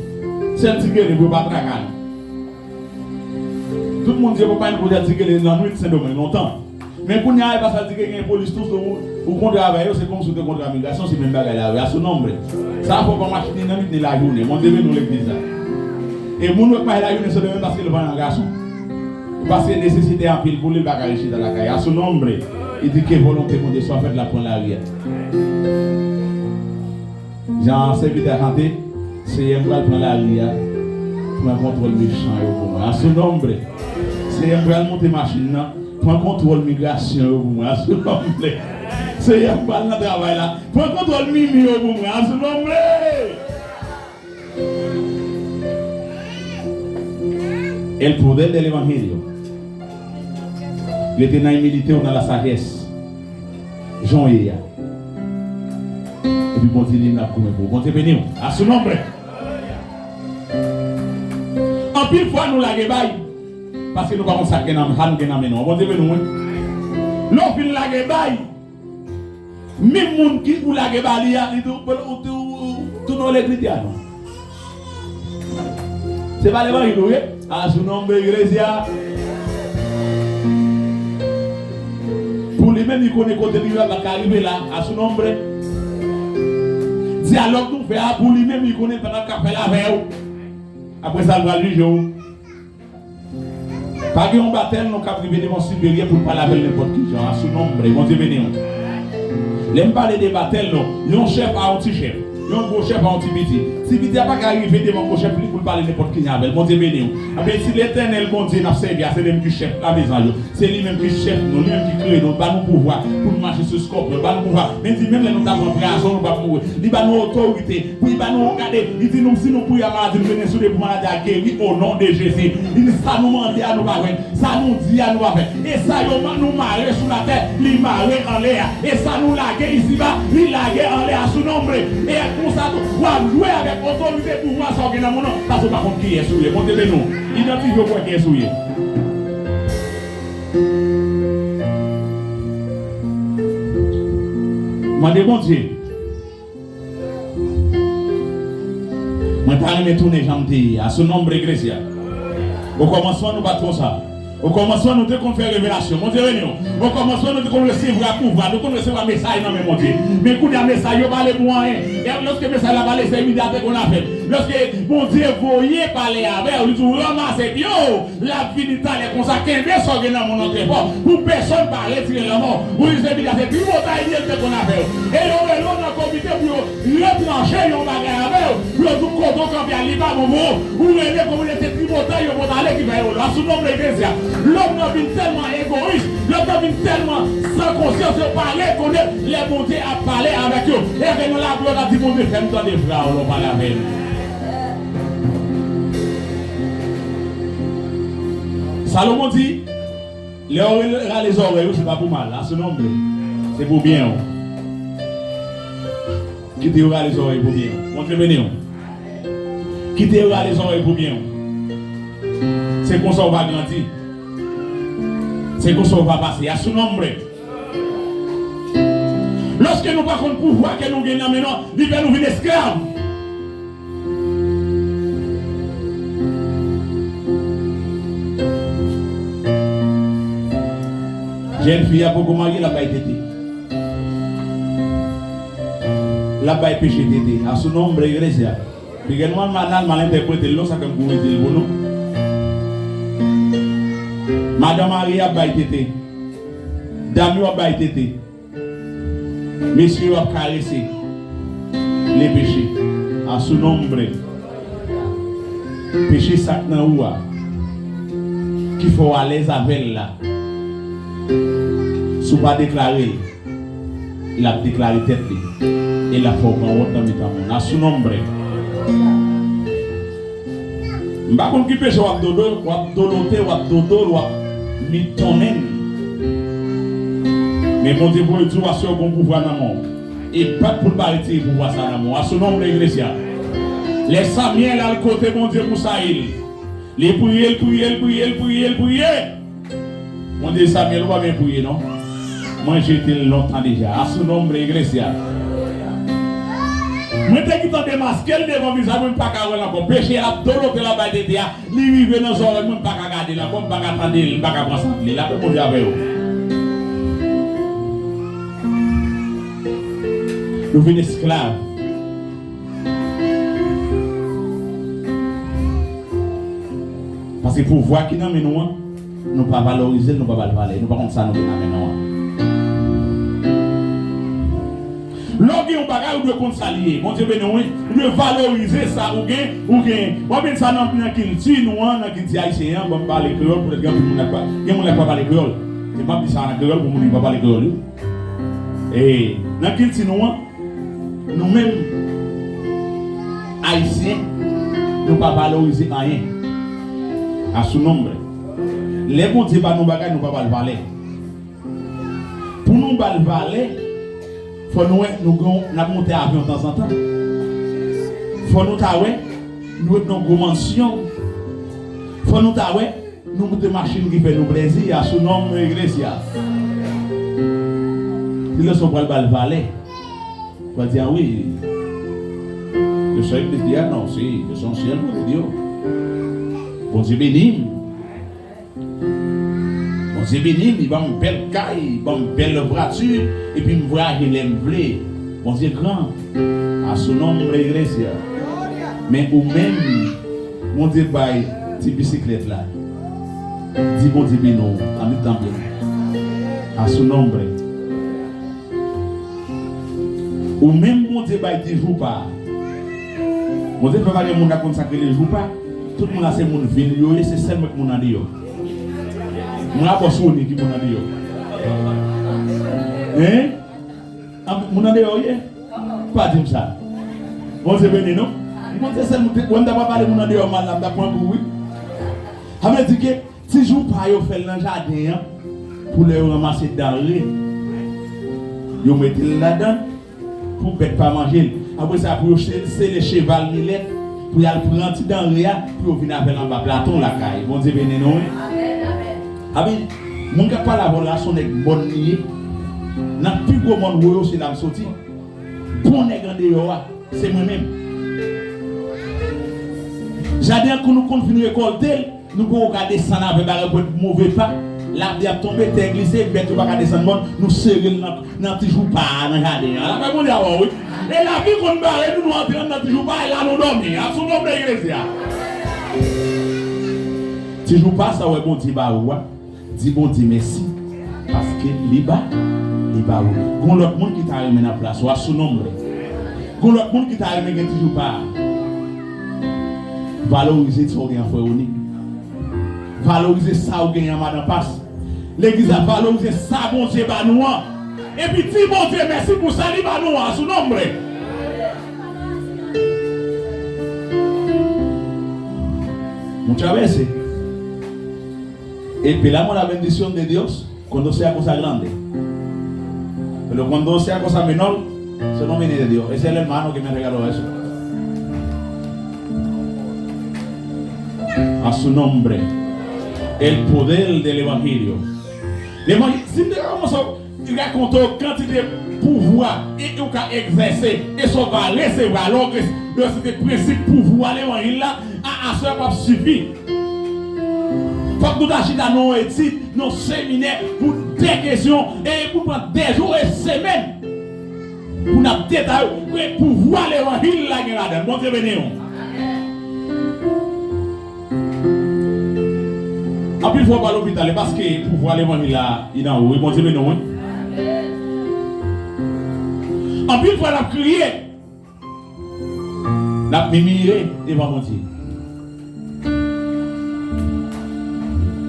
Sèl ti gele pou yo pa traka nou. Tout moun di yo pa pa yon kote ti gele nan nwit Sendomeng lontan. Men kounye a, e pa sa di ke gen polis tou sou ou, ou kontre avè yo, se kòmsi ou te kontre a migrasyon, se menm bagay la, wi, a su nombre. Sa fè w pa mache ni nan nwit ni lajounen. Bondye beni w legliz la. E moun wè k mache lajounen Sendomeng paske l vanyan gason. Paske nesesite anpil pou li, l pa ka ret chita lakay. A su nombre. Li di ke volonte Bondye swa fèt, l ap pran lari a. Jan sèvitè a chante, Seyè, m pral pran lari a, pran kontwòl mechan yo pou mwen. A su nombre. Seyè, m pral monte machin nan, pran kontwòl migrasyon yo pou mwen. A su nombre. Seyè, m pral nan travay la, pran kontwòl mimi yo pou mwen. A su nombre. El poder del evangelio. Rete nan imilite w, nan lasajès. Jan w ye a. Epi Bondye li menm l ap goumen pou ou. Bondye beni w. A su nombre. Anpil fwa nou lage bay. Paske nou pa konn sa k gen nan, sa nou gen nan men nou an. Bondye beni w, wi. Lè w fin lage bay, menm moun ki ou lage ba li a, li di w, ou, ou, ou, ou tounen yon legliz a non. Se pa levanjil ou ye, a su nombre, iglesia. Pou li menm, li konnen kote li ye, pa ka rive la, a su nombre. Dyalòg nou fè a, pou li menm, li konnen l pa t ap ka fè l avè w. Apre sa, l pral jije w. Pa gen yon batèl non k ap rive devan siperyè pou l pale avè l nenpòt ki jan, a su nombre, Bondye beni w. Lè m pale de batèl non, yon chèf a yon ti chèf, yon gwo chèf a yon ti piti. Ti piti a pa ka rive devan gwo chèf li pou l pale nenpòt ki jan avè l. Bondye beni w. Anben, si Letènèl Bondye n ap sèvi a, se li menm ki chèf la, mezanmi, se li menm ki chèf nou, li menm ki kreye nou, ba nou pouvwa pou n mache sou skòpyon, ba nou pouvwa. Men di, menm lè nou ta pran pwazon, nou p ap mouri. Li ba nou otorite. Wi, ba nou gade, li di nou, si nou priye a maladi, nou mennen sou li pou maladi a geri, o non de Jezi. Li di, sa nou mande a, nou va jwenn. Sa nou di a, nou va fè. E sa yo, nou mare sou latè, li mare anlè a. E sa nou lage isiba, li lage anlè a, su nombre. E konsa tou, w ap jwe avèk otorite pouvwa sa w gen nan men w nan, paske w pa konn kiyès ou ye. Bondye beni w. Idantifye w pou wè kiyès ou ye. Mande Bondye. Mwen ta renmen tounen jan m te ye a. Su nombre, iglesia. Okòmansman, nou pa t konsa. Okòmansman, nou te konn fè revelasyon. Bondye beni w. Okòmansman, nou te konn resevwa pouvwa. Nou konn resevwa mesaj nan men Bondye. Men kounye a, mesaj yo pa ale pou anyen. E lòske mesaj la pa ale, se imilite a te konn ap fèt. Lòske Bondye voye pale avè w, li di w ranmase pye w, l ap vini talè konsa, kenbe sa w gen nan men w nan trè fò, pou pèsonn pa retire l nan men w. Ou di se Bibla, se tripotay li ye, li te konn afè w. E yo rele w nan komite pou yo retranche yon bagay avè w, pou yo di w kote w kanpe a, li pa bon pou ou. Ou rele komite, se tripotay yo pot ale ki fè yo la. Sou non legliz la, lòm nan vin tèlman egoyis, lòm nan vin tèlman san konsyans, yo pa rekonèt lè Bondye ap pale avèk yo. E avè nan lapriyè, yo ta di, Bondye, fè m tande vwa w lè w pale avè m. Salomon di, lè w rale zòrèy ou, se pa pou mal, a sou non m, se pou byen w. Kite yo rale zòrèy pou byen w. Bondye beni w. Kite yo rale zòrèy pou byen w. Se konsa w va grandi. Se konsa w va pase. A su nombre. Lòske nou pa konn pouvwa ke nou gen nan men nou, li fè nou vin esklav. Jèn fi a poko marye, l ap bay tete. L ap bay peche tete. A su nombre, iglesia. Miguel mal, mal, mal entèprete l non, sa ke m pou rete l pou nou. Madan marye ap bay tete. Dam yo ap bay tete. Mesye yo ap karese le peche. A su nombre. Peche sa k nan ou a, ki fè w alèz avè l la, si w pa deklare l, l ap deklare tèt li. E l ap fè w pran wont nan mitan moun. A su nombre. M pa konn ki peche w ap dodo, w ap dolote, w ap dodol, w ap mitonnen. Men Bondye voye di w aswè w gon pouvwa nan men w. E pa t pou l pa retire pouvwa sa nan men w. A su nombre, iglesia. Lè Samyèl al kote Bondye pou Sayil, li priye, l priye, l priye, l priye, l priye. Bondye di Samyèl, ou pa byen priye non. Mwen jete l lontan deja. A su nombre, iglesia. Mwen te gentan demaske l devan vizaj mwen, m pa ka wè l ankò. Peche ap dolote la bay tete a. Li rive nan zòrèy mwen, m pa ka gade l ankò, m pa ka tande l, m pa ka pran sant li. Lapè Bondye avè yo. Nou vin esklav. Paske pouvwa ki nan men nou an, nou pa valorize l, nou pa ba l valè, nou pa konn sa nou gen nan men nou an. Lè w gen yon bagay, ou dwe konn sa li ye. Bondye beni w, wi. Ou dwe valorize sa ou gen, ou gen. W ap jwenn sa nan, nan kilti nou an, nan kilti ayisyen an. Bon, m pale kreyòl, poutèt gen anpil moun k pa, gen moun k pa pale kreyòl. E m ap di sa nan kreyòl pou moun ki pa pale kreyòl, wi. E nan kilti nou an, nou menm, Ayisyen, nou pa valorize anyen. A su nombre. Lè Bondye ba nou bagay, nou pa ba l valè. Pou nou ba l valè, fò nou wè, nou gen, n ap monte avyon tanzantan. Fò nou ta wè, nou ret nan gwo mansyon. Fò nou ta wè, nou monte machin ki fè nou plezi, a su nombre, iglesia. Se lè sa w pral ba l valè. Ou pral di, a wi, yo sa iglesia, non, se, yo se yon syèl, Bondye di yo. Bondye beni m. Bondye beni m, li ban m bèl kay, li ban m bèl vwati, epi m vwayaje lè m vle. Bondye gran. A su nombre, iglesia. Men ou menm, Bondye bay ti bisiklèt la. Di Bondye beni w, annik tanpri. A su nombre. Ou menm Bondye bay ti joupa. Bondye fè pa gen moun la konn sa k rele joupa. Tout moun la se moun vil yo ye, se sèl mwen k moun andeyò. Mwen a bòs Woni ki moun andeyò. Hein? Anpil moun andeyò w ye? Pa di m sa. Bondye beni nou. Bondye sèl moun te, wè m ta pral pale moun andeyò mal la, m ta pran kou wi. Sa vle di ke ti joupa yo fè l nan jaden an pou lè yo ranmase danre, yo mete l ladan pou bèt pa manje l. Apre sa, pou yo se-, sele cheval milèt, pou y al pran ti danre a, pou yo vin avè l anba platon lakay. Bondye beni nou wi. Amèn, amèn. Moun k ap pale avè w la, se yon nèg mòn li ye. Nan pi gwo mòn woyo, se la m soti. Bon nèg andeyò a, se mwen menm. Jaden an, kou nou konn fin rekòlte l, nou poko ka desann avè bagay pou move pa. Lapli ap tonbe, tè glise, bèt yo pa ka desann mòn, nou sere l nan, nan ti joupa a nan jaden an. Lapè Bondye avè w wi. E lavi konn bare nou, nou antre anndan ti joupa, e la nou dòmi. Asou non de Legliz la. Ti joupa sa w wè Bondye ba ou a, di Bondye mèsi, paske li ba, li ba ou. Gon lòt moun ki ta renmen nan plas ou, asou non de. Gon lòt moun ki ta renmen gen ti joupa a. Valorize sa w gen an, frè Onik. Valorize sa w gen an, madan Pas. Legliz la, valorize sa Bondye ba nou an. Epi di Bondye mèsi pou sa li ba nou an, asou non de. Muchas veces, el pelamos la bendición de Dios cuando sea cosa grande. Pero cuando sea cosa menor, eso no viene de Dios. Ese es el hermano que me regaló eso. A su nombre. El poder del evangelio. Levanjil, si m te kòmanse rakonte w kantite pouvwa e ou ka egzèse e sa w va resevwa lè w resevwa prensip pouvwa levanjil la, a, aswè p ap sifi. Fòk nou ta chita nan yon etid, nan yon seminè pou de kesyon, e pou pran de jou e semèn pou n ap detaye pouvwa levanjil la gen ladan l. Bondye beni w. Anpil fwa w pa lopital, e paske pouvwa levanjil la, li nan ou, wi, Bondye beni w, wi. Anpil fwa n ap kriye, n ap mimire devan Bondye.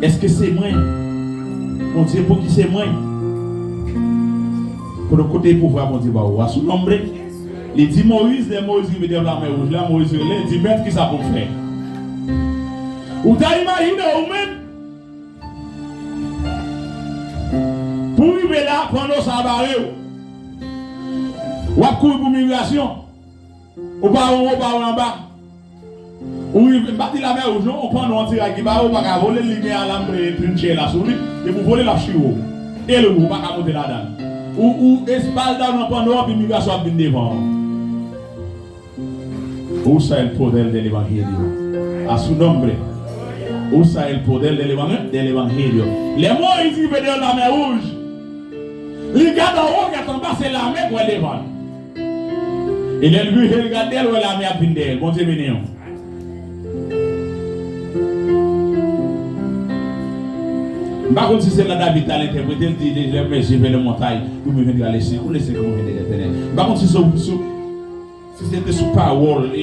Èske se mwen? Bondye, pouki se mwen? Kote, kote pouvwa Bondye ba ou a? Su nombre. Li di Moyiz, lè Moyiz rive dèyè Lamè Wouj la, Moyiz rele, di, Mèt, kisa pou m fè? Ou ta imajine ou menm, pou w rive la, panno sa a bare w. W ap kouri pou migrasyon. Ou pa anwo, ou pa anba. Ou rive, m pa di Lamè Wouj non, ou panno an ti rad ki bare w, ou pa ka vole l, li gen alam, e, trinchè la sou li, depi w vole l ap chire w. E l ou pa ka monte ladan l. Ou, ou espalda nan panno an, epi migrasyon ap vin devan w. Usa el poder del evangelio. A su nombre. Usa el poder del evan-, del evangelio. Lè Moyiz rive dèyè Lamè Wouj, li gade anwo, gade anba, se lamè k wè devan l. E lè l vire, l gade, l wè lame ap vin dèyè l. Bondye beni w. M pa konn si se la David t al entèprete, l di, Lève mes yeux vers les montagnes, d'où me viendra le secours, le secours me vient de l'Éternel. M pa konn si se, si, si se te sou pawòl e, e,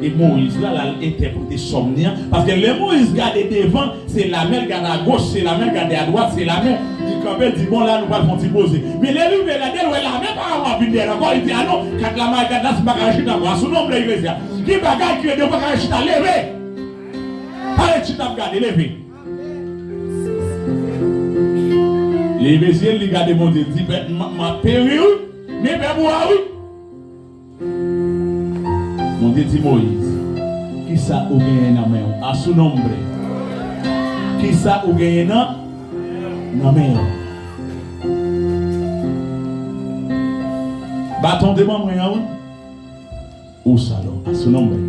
e, e Moyiz la, l al entèprete sòm li an. Paske lè Moyiz gade devan, se lamè, l gade agoch, se lamè, l gade adwat, se lamè. Li kanpe, l di, Bon, la, nou pral fè yon ti poze. Men lè l rive, gade, l wè lamè pa ap vin dèyè l ankò. Li di, A non, kat la, may kat la, si m pa ka ret chita ankò. A su nombre, iglesia. Gen bagay ki ede w pa ka ret chita, leve. Pa ret chita ap gade, leve. Leve zye l, li gade Bondye, l di, Pèp, m, m ap peri, wi. Men pèp ou a, wi. Bondye di Moyiz, Kisa ou genyen nan men w? A su nombre. Kisa ou genyen nan, nan men w? Baton de manmwen an, wi. Úsalo. A su nombre.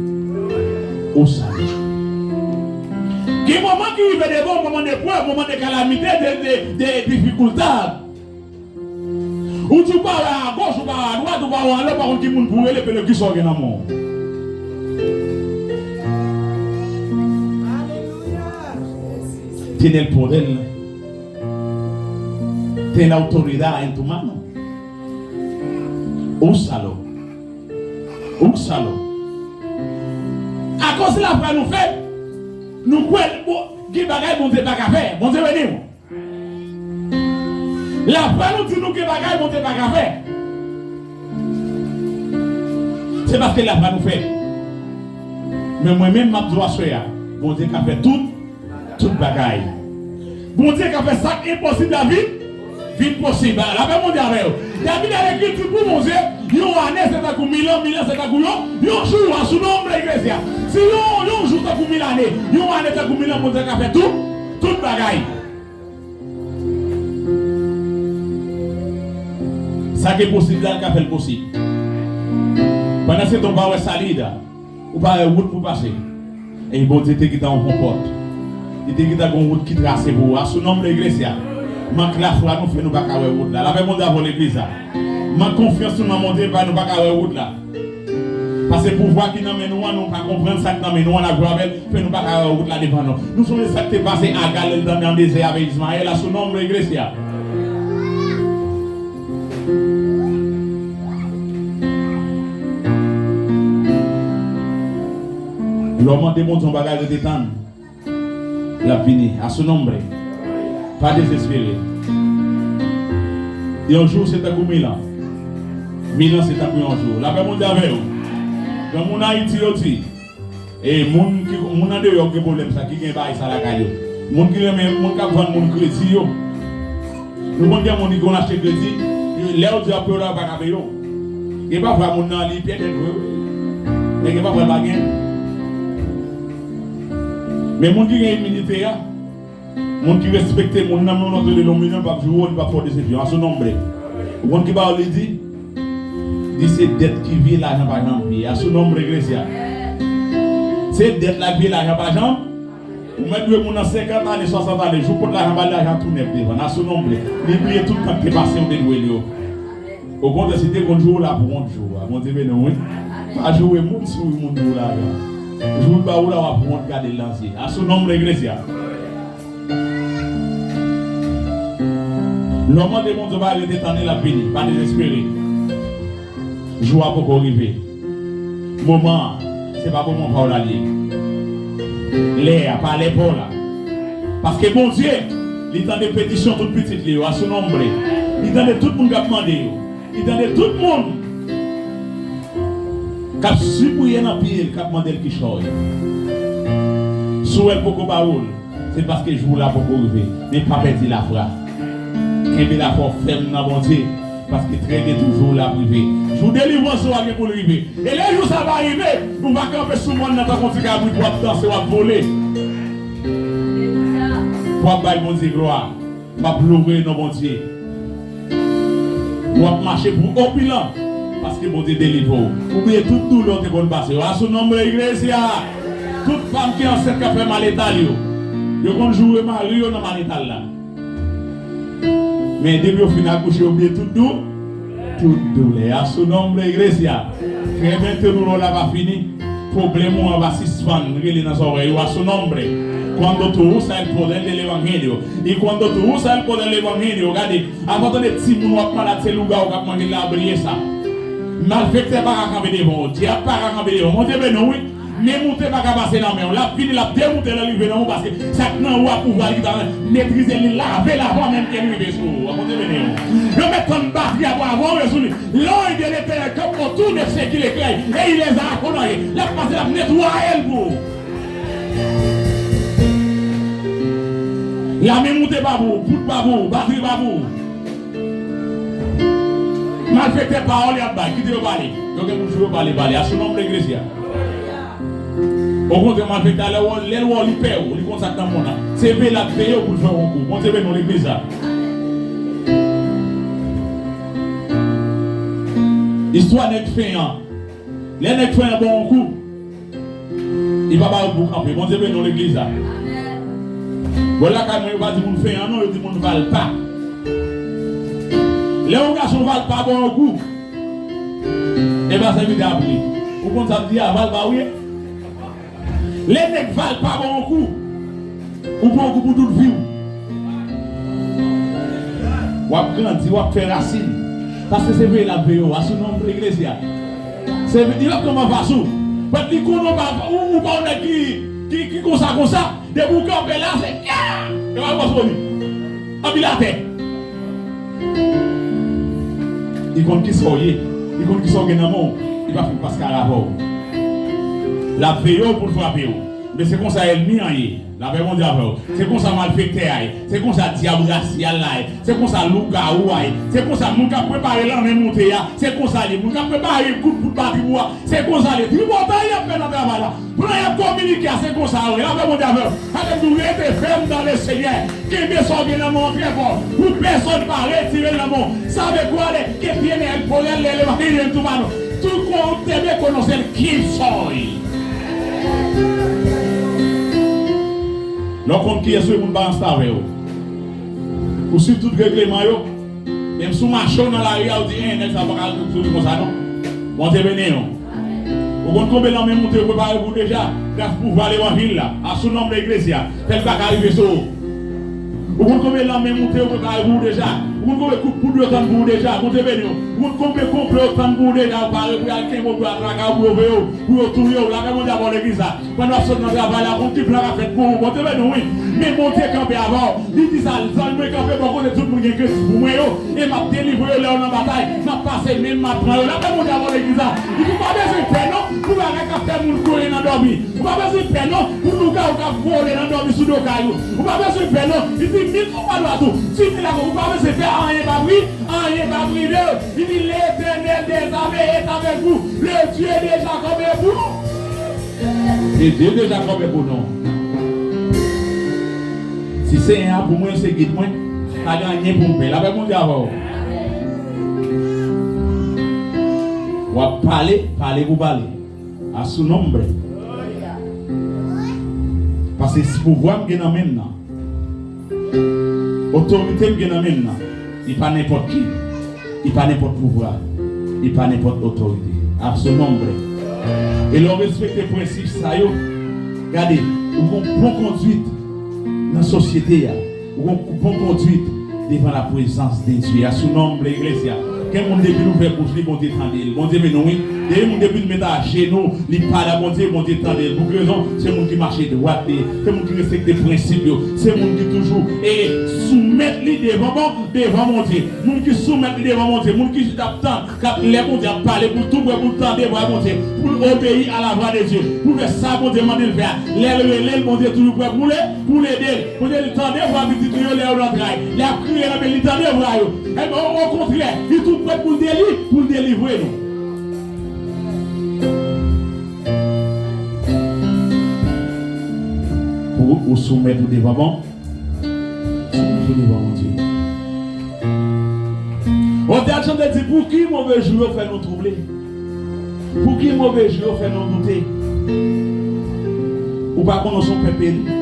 Úsalo. Gen moman ki rive devan w, moman de prèv, moman de kalamite, de, de, de dificultad. Ou di w pa wè agoch, ou pa wè adwat, ou pa wè anlè, ou pa konn ki moun pou w rele, pele kisa w gen nan men w. Tiene el poder, tiene autoridad en tu mano. Úsalo. Úsalo. Akoz lafwa nou fèb, nou kwè, bon, gen bagay Bondye pa ka fè. Bondye beni w. Lafwa nou di nou gen bagay Bondye pa ka fè. Se paske lafwa nou fèb. Men mwen menm, m ap di w aswè a, Bondye ka fè tout, tout bagay. Bondye ka fè sa k enposib la vin, vin posib. Lapè Bondye avè w. David al ekri di pou Bondye, yon ane se tankou mil an, mil an se tankou yon, yon jou, a su nombre, iglesia. Si yon, yon jou tankou mil ane, yon ane tankou mil an, Bondye ka fè tout, tout bagay. Sa ki enposib la, l ka fè l posib. Pandan se tan, w pa wè salida, ou pa wè wout pou pase. E Bondye te gentan yon pòt. Li te gentan gon wout ki trase pou ou. A su nombre, iglesia. Mank lafwa nou fè nou pa ka wè wout la. Lapè Bondye avè w, legliz la. Mank konfyans nou nan Bondye fè nou pa ka wè wout la. Paske pouvwa ki nan men nou an, nou pa konprann sa k nan men nou an, n ap jwe avè l, fè nou pa ka wè wout la devan nou. Nou sonje sa k te pase Aga lè l t nan dezè avèk Izmayèl, a su nombre, iglesia. Lè w mande Bondye yon bagay, rete tann. L ap vini. A su nombre. Pa dezespere. Yon jou se tankou mil an. Mil an se tankou yon jou. Lapè Bondye avè w. Gen moun Ayiti yo di, e moun ki, moun andeyò ki gen pwoblèm sa, ki gen bagay sa lakay yo. Moun ki renmen, moun k ap vann moun kredi yo. Nou konn gen moun ki konn achte kredi, lè yo di y ap peye w la, yo pa ka peye w. Gen pafwa moun nan li pye tèt vre wi. Men gen pafwa l pa gen. Men moun ki gen imilite a, moun ki respekte moun nan, moun nan te rele yon milyon, l p ap joure w, li p ap fè w desepsyon. A su nombre. Ou konn ki pawòl li di? Li di se dèt ki vye, lajan pa janm peye. A su nombre, iglesia. Se dèt la k vye, lajan pa janm. Ou mèt dwe moun nan senkant ane, swasant ane, jou w pot lajan ba l, lajan tou nèf devan. A su nombre. Li bliye tout tan k te pase, ou te dwe l yo. Okontrè, si te konn jou w la pou wont jou a. Bondye beni w, wi. Pa joure moun, souri moun pou w lajan. Jou l ba ou la, w ap wont gade l nan zye. A su nombre, iglesia. Lè w mande Bondye, pa rete tann li, l ap vini. Pa dezespere. Jou a poko rive. Moman an, se pa moman pa w la li ye. Lè a, pa lè pa w la. Paske Bondye, li tande petisyon tout pitit li yo, a su nombre. Li tande tout moun k ap mande yo. Li tande tout moun k ap sipriye nan pye l, k ap mande l kichòy. Si w wè l poko ba ou l, se paske jou w la poko rive. Men pa pèdi lafwa. Kenbe lafwa w fèm nan Bondye, paske trè byento jou w la ap rive. Jou delivrans ou a gen pou l rive. E lè jou sa va rive, ou va kanpe sou mòn nan tankou yon ti kabrit, w ap danse, w ap vole. W ap bay Bondye glwa. W ap loure non Bondye. W ap mache pou opilan, paske Bondye delivre w. Ou bliye tout doulè w te konn pase yo. A su nombre, iglesia. Tout fanm ki ansent k ap fè maletal yo, yo konn joure mari yo nan maletal la. Men depi yo fin akouche, yo bliye tout dou, tout doulè. A su nombre, iglesia. Trè byento doulè w la va fini. Pwoblèm ou an va sispann rele nan zòrèy ou, a su nombre. Cuando tú usas el poder del evangelio. Y cuando tú usas el poder del evangelio, gade, avan w tande timoun w ap malad, se lougawou k ap manje l la, bliye sa. Malfektè pa ka kanpe devan w, dyab pa ka kanpe devan w. Bondye beni w, wi. Men moute pa ka pase nan men w. L ap vini, l ap demoute lè l rive nan ou, paske sa k nan ou a pouvwa li ki ta metrize li, lave l avan menm ke l rive sou ou. Bondye beni w. Yo mèt tann batri a bò avan w sou li. L'œil de l'Éternel campe autour de ceux qu'il éclaire, et il les a accouronnés. L ap pase, l ap netwaye l pou ou. Lame moute pa pou ou, poud pa pou ou, batri pa pou ou. Malfektè, pawòl y ap bay, kite yo pale. Yo gen pou jou yo pale, pale. A su nombre, iglesia. Okontrè, malfektè a, lè w, lè l wè w, li pè w, li konn sa k nan fon nan. Se veye l ap veye w pou l fè w yon kou. Bondye beni w, legliz la. Istwa nèg fenyan. Lè nèg fenyan ba w yon kou, li pa ba w pou w kanpe. Bondye beni w, legliz la. Bon, lakay mwen, yo pa di moun fenyan, non, yo di moun valpa. Lè yon gason valpa ba w yon kou, e pa sèvitè a pou li. Ou konn sa m di a, valpa ou ye? Lè nèg valpa ba w yon kou, ou pran yon kou pou tout vi w. W ap grandi, w ap fè rasin. Paske se veye l ap veye w, a su nombre, iglesia. Se veye l ap tonbe anfas ou. But li konnen w pa, ou, ou pa yon nèg ki, ki, ki konsa, konsa. Depi w kanpe la, se ya! E pa fòs ou ni. Anpil atè. Li konn kisa w ye. Li konn kisa w gen nan men w. Li pa fin paskal avè w. L ap veye w pou l frape w. Men se konsa ènmi an ye. Lapè Bondye avè w. Se konsa malfektè a ye. Se konsa dyab rasyal la ye. Se konsa lougawou a ye. Se konsa moun k ap prepare lanmen moute a. Se konsa li ye. Moun k ap prepare kout poud batri pou a. Se konsa li ye. Tripotay y ap fè nan travay la. Plan y ap kominike a, se konsa yo ye. Lapè Bondye avè w. Alelouya, rete fèm dans le Seigneur. Kenbe sa w gen nan men w trè fò. Pou pèsonn pa retire l nan men w. Sabe kwa le que tiene el poder del evangelio en tu mano. Tú con-, debes conocer quién soy. Lè w konn kiyès ou ye, moun pa ranse avè w. Ou swiv tout regleman yo. Menm si w mache w nan lari a, ou di, en, nèg sa pa ka sou li konsa non. Bondye beni w. Ou konn konbyen lanmen moute yo prepare pou ou deja? Gras pouvwa levanjil la, asou non de legliz la, fè l pa ka rive sou ou. Ou konn konbyen lanmen moute yo prepare pou ou deja? Ou konn konbyen kout poud yo tann pou ou deja? Bondye beni w. Ou konn konbyen konplo yo tann pou ou deja? Ou pare pou y al kenbe w, pou y al traka w, pou yo veye w, pou yo touye w? Lapè Bondye avè w legliz la. Pandan w ap sot nan travay la, gon ti plan k ap fèt pou ou. Bondye beni w, wi. Men Bondye kanpe avè w. Li di sa, zanj mwen kanpe bò kote tout moun gen kredi pou mwen yo. E m ap delivre yo lè yo nan batay. M ap pase men m, m ap pran yo. Lapè Bondye avè w legliz la. Li di, ou pa bezwen pè non pou bagay k ap fè moun kouri nan dòmi. Ou pa bezwen pè non pou lougawou k ap vole nan dòmi sou do kay ou. Ou pa bezwen pè non. Li di, mit ou pa dwat ou. Di mit la, ou pa bezwen pè, anyen p ap ri, anyen p ap rive w. Li di, Letènèl dèzame est avec vous. Le Dieu de Jacob est pour nous. E Dye deja kanpe pou nou. Si Senyè a pou mwen, se gid mwen, pa gen anyen pou m pè. Lapè Bondye avè w. W ap pale, pale pou pale. Asou nonm. Paske si pouvwa m gen nan men m nan, otorite m gen nan men m nan, li pa nenpòt ki. Li pa nenpòt pouvwa. Li pa nenpòt otorite. Asou nonm. E lè w respekte prensip sa yo, gade, ou gon bon kondwit nan sosyete a. Ou gon bon kondwit devan laprezans de Dye. Asou nonm, legliz la. Gen moun depi l ouvè bouch li, Bondye tande l. Bondye beni w, wi. Gen moun depi l met ajenou, li pale a Bondye, Bondye tande l. Pou ki rezon? Se moun ki mache dwat li ye. Se moun ki respekte prensip yo. Se moun ki toujou e soumèt li devan bon, devan Bondye. Moun ki soumèt li devan Bondye. Moun ki jis ap tann, k ap lè Bondye ap pale, pou l tou prè pou l tande vwa Bondye, pou l obeyi a la vwa de Dye, pou l fè sa Bondye mande l fè a. Lè l rele l, Bondye toujou prè pou l, pou l ede l. Bondye di, tande vwa pitit ou yo lè yo nan tray, lè y ap kriye nan peyi, li tande vwa yo. Enben, o, okontrè, li tou prè pou l deli-, pou l delivre nou. Pou ou soumèt ou devan bon, soumèt ou devan Bondye. Otè a chante di, pou ki move jou yo fè nou twouble? Pou ki move jou yo fè nou doute? Ou pa konnen w se yon pèp eli?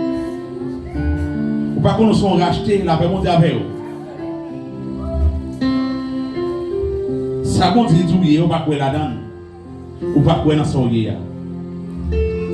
Ou pa konnen w se yon rachte? Lapè Bondye avè w. Sa Bondye di w ye, ou pa kwè ladan l. Ou pa kwè nan sa w ye a.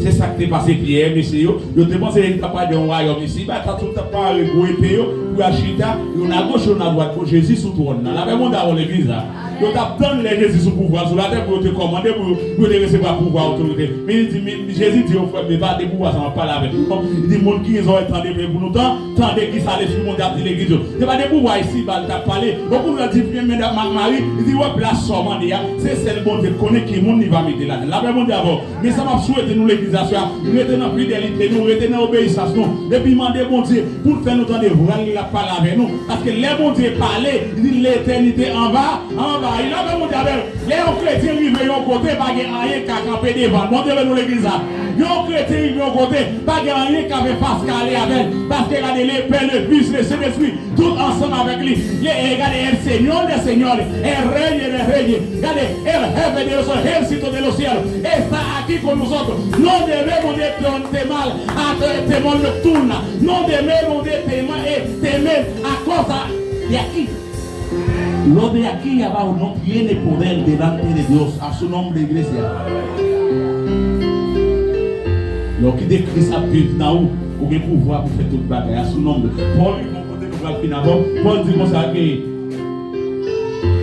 Se sa k te pase Pyè, mesye yo. Yo te panse yo t ap pral gen yon wayòm isi. Ba, ta tout t ap pare gwo epe yo pou y al chita, youn agoch, youn adwat, pou Jezi sou twòn nan. Lapè Bondye avè w, legliz la. Yo t ap tann lè Jezi sou pouvwa l sou latè pou yo te kòmande, pou yo, pou yo te resevwa pouvwa, otorite. Men li di, men Jezi di yo, frè m, se pa de pouvwa sa m ap pale avèk nou non. Li di, moun ki gen zòrèy tande, men pou nou tan-, tande kisa Lespri Bondye ap di legliz yo. Se pa de pouvwa isiba l t ap pale. Okontrè, di, men, men, Ma-, Mari, li di, wè plas sa w mande a, se sèl Bondye k konnen ki moun li va mete ladan l. Lapè Bondye avè w. Men sa m ap swete nou legliz aswè a, rete nan fidelite nou, rete nan obeyisans nou, epi mande Bondye pou l fè nou tande vwa l lè l ap pale avè nou. Paske lè Bondye pale, li di, letènite anva, anvayi. Lapè Bondye avè w. Lè yon kretyen rive yon kote, pa gen anyen k ka kanpe devan l. Bondye beni w, legliz la. Yon kretyen rive yon kote, pa gen anyen k ka fè fas kale avè l. Paske gade, le Pè, le Fis, le Sentespri, tout ansanm avèk li. Le, e gade, el Señor de señores, el Rey de reyes. Gade, el Jefe de los ejércitos de los cielos. Está aquí con nosotros. No debemos de temer a te-, temor nocturna. No debemos de temer, eh, temer a cosa de aquí. Lo de aquí y abajo no tiene poder delante de Dios. A su nombre, iglesia. Lè w kite Kris ap viv nan ou, ou gen pouvwa pou fè tout bagay. A su nombre. Pòl, li bon kote nou pral fin avè w. Pòl di konsa ke,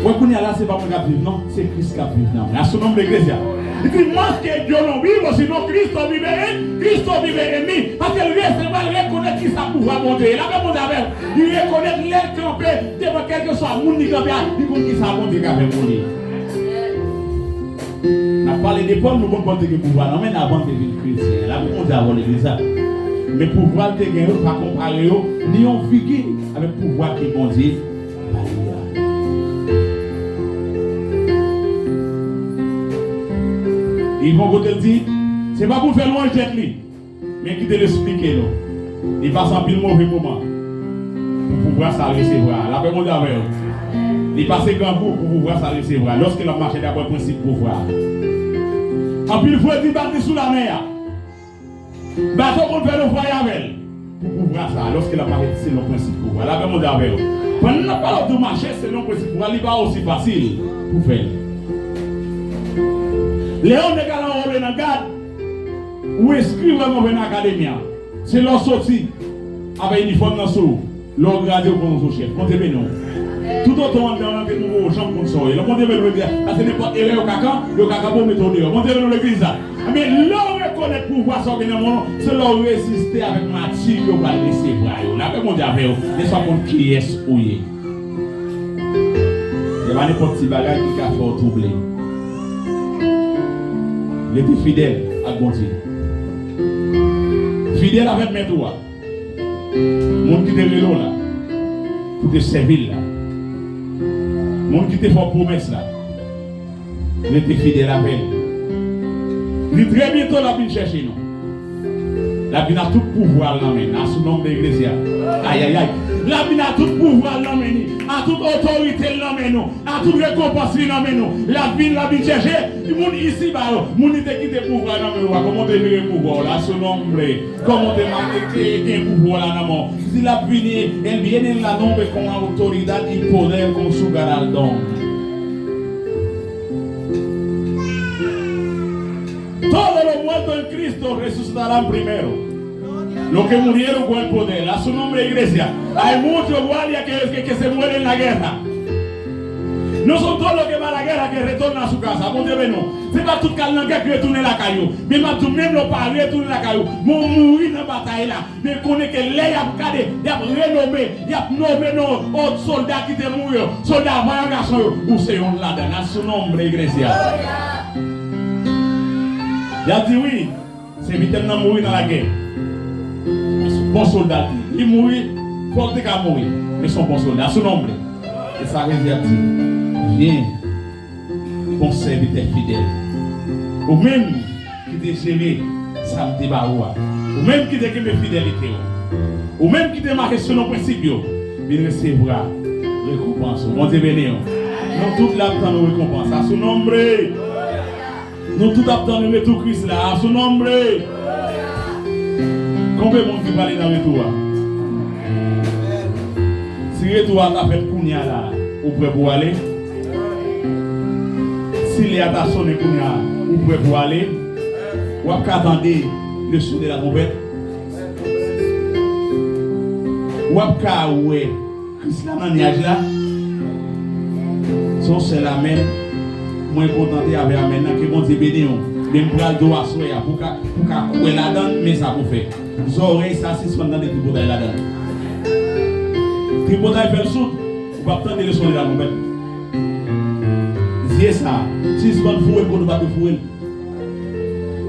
wè kounye a la, se pa mwen k ap viv, non. Se Kris k ap viv nan mwen. A su nombre, iglesia. Li di, más que yo no vivo, sino Cristo vive en, Cristo vive en mí. Paske l resevwa, l rekonèt kisa pouvwa Bondye ye. Lapè Bondye avè l. Li rekonèt lè l kanpe devan kèlkeswa moun li kanpe a, li konn kisa Bondye ka fè pou li. N ap pale de Pòl, nou konn Pòl te gen pouvwa nan men l avan l te vin kretyen. Lapè Bondye avè w, legliz la. Men pouvwa l te gen yo pa konpare yo ni yon figi avèk pouvwa ke Bondye ba li a. Li gon kote l di, se pa pou l fè lwanj tèt li. Men kite l esplike nou. Li pase anpil move moman pou pouvwa sa l resevwa. Lapè Bondye avè w. Li pase grangou pou pouvwa sa l resevwa. Lòske l ap mache daprè prensip pouvwa. Anpil fredi bat li sou lamè a. Bato konn fè nofray avè l pou Pouvwa sa, lòske l ap mache selon prensip pouvwa. Lapè Bondye avè w. Pandan n ap pale w de mache selon prensip pouvwa, li pa osi fasil pou fè l. Lè yon nèg al anwole nan gad, ou enskri vrèman vre nan akademi an. Se lè w soti avèk inifòm nan sou ou. Lè w grade, ou pran w sou chèf. Bondye beni w. Toutotan w anndan an, te twouve w janm konn sa w ye. Lè Bondye beni w legliz la, paske nenpòt erè yo ka kan, yo ka kanpe w mete w deyò. Bondye beni w legliz la. Men lè w rekonèt pouvwa sa w gen nan men w, se lè w reziste avèk mati ke w pral resevwa yo. Lapè Bondye avè w, men sa w konn kiyès ou ye. Se pa nenpòt ti bagay ki ka fè w twouble. Rete fidèl ak Bondye. Fidèl avèk mèt ou a. Moun ki te rele w la pou te sèvi l la. Moun ki te fè w pwomès la. Rete fidèl avè l. Li trè byento l ap vin chèche nou. L ap vin ak tout pouvwa l nan men l. A sou non de Iglesia. Ayayay. L ap vin ak tout pouvwa l nan men li. Ak tout otorite l nan men nou. Ak tout rekonpans li nan men nou. L ap vin, l ap vin chèche moun isiba yo. Moun li te kite pouvwa nan men yo a. Kòman w te vire pouvwa w la? A sou non de Kòman w te make ke gen pouvwa la nan men w? Si l ap vini, él viene en la nombre con autoridad y poder con su galardón. Todos los muertos en Cristo resucitarán primero. Los que murieron con el poder. A su nombre, iglesia. Hay muchos guardias que, que, que se mueren en la guerra. No son todos los que van a la guerra que retornan a su casa. Bondye beni w. Se pa tout k al nan gè ki retounen lakay yo. Men m ap di w, menm lè w pa retounen lakay ou, men w mouri nan batay la. Men konnen ke lè y ap gade, y ap renome, y ap nome non, o, sòlda ki te mouri yo, sòlda vayan gason yo, ou se yonn ladan. A su nombre, iglesia. Y ap di, wi, sèvitè m nan mouri nan lagè. Bon sòlda l te ye. Li mouri, fò l te ka mouri. Men se yon bon sòlda. A su nombre. E sa Jezi ap di, vyen, bon sèvitè fidèl. Ou menm ki te jere sa m te ba ou a. Ou menm ki te kenbe fidelite w. Ou menm ki te mache selon prensip yo. Vin resevwa rekonpans ou. Bondye beni w. Nou tout la ap tann yon rekonpans. A su nombre. Nou tout ap tann retou Kris la. A su nombre. Konbyen moun ki prale nan retou a? Si retou a ta fèt kounye a la, ou prè pou w ale? Si lè a ta sonnen kounye a, ou prè pou w ale? W ap ka tande le son de la trompette? W ap ka wè Kris la nan nyaj la? Se yon sèl amèn. Mwen kontante avè amèn nan. Ke Bondye beni w. Men m pral di w aswè a, pou w ka, pou w ka kwè ladan l, men sa pou w fè. Zòrèy sa sispann tande tripotay ladan l. Tripotay fè l soud. Ou p ap tande le son de la trompette. Zye sa sispann foure l kote w pa dwe foure l.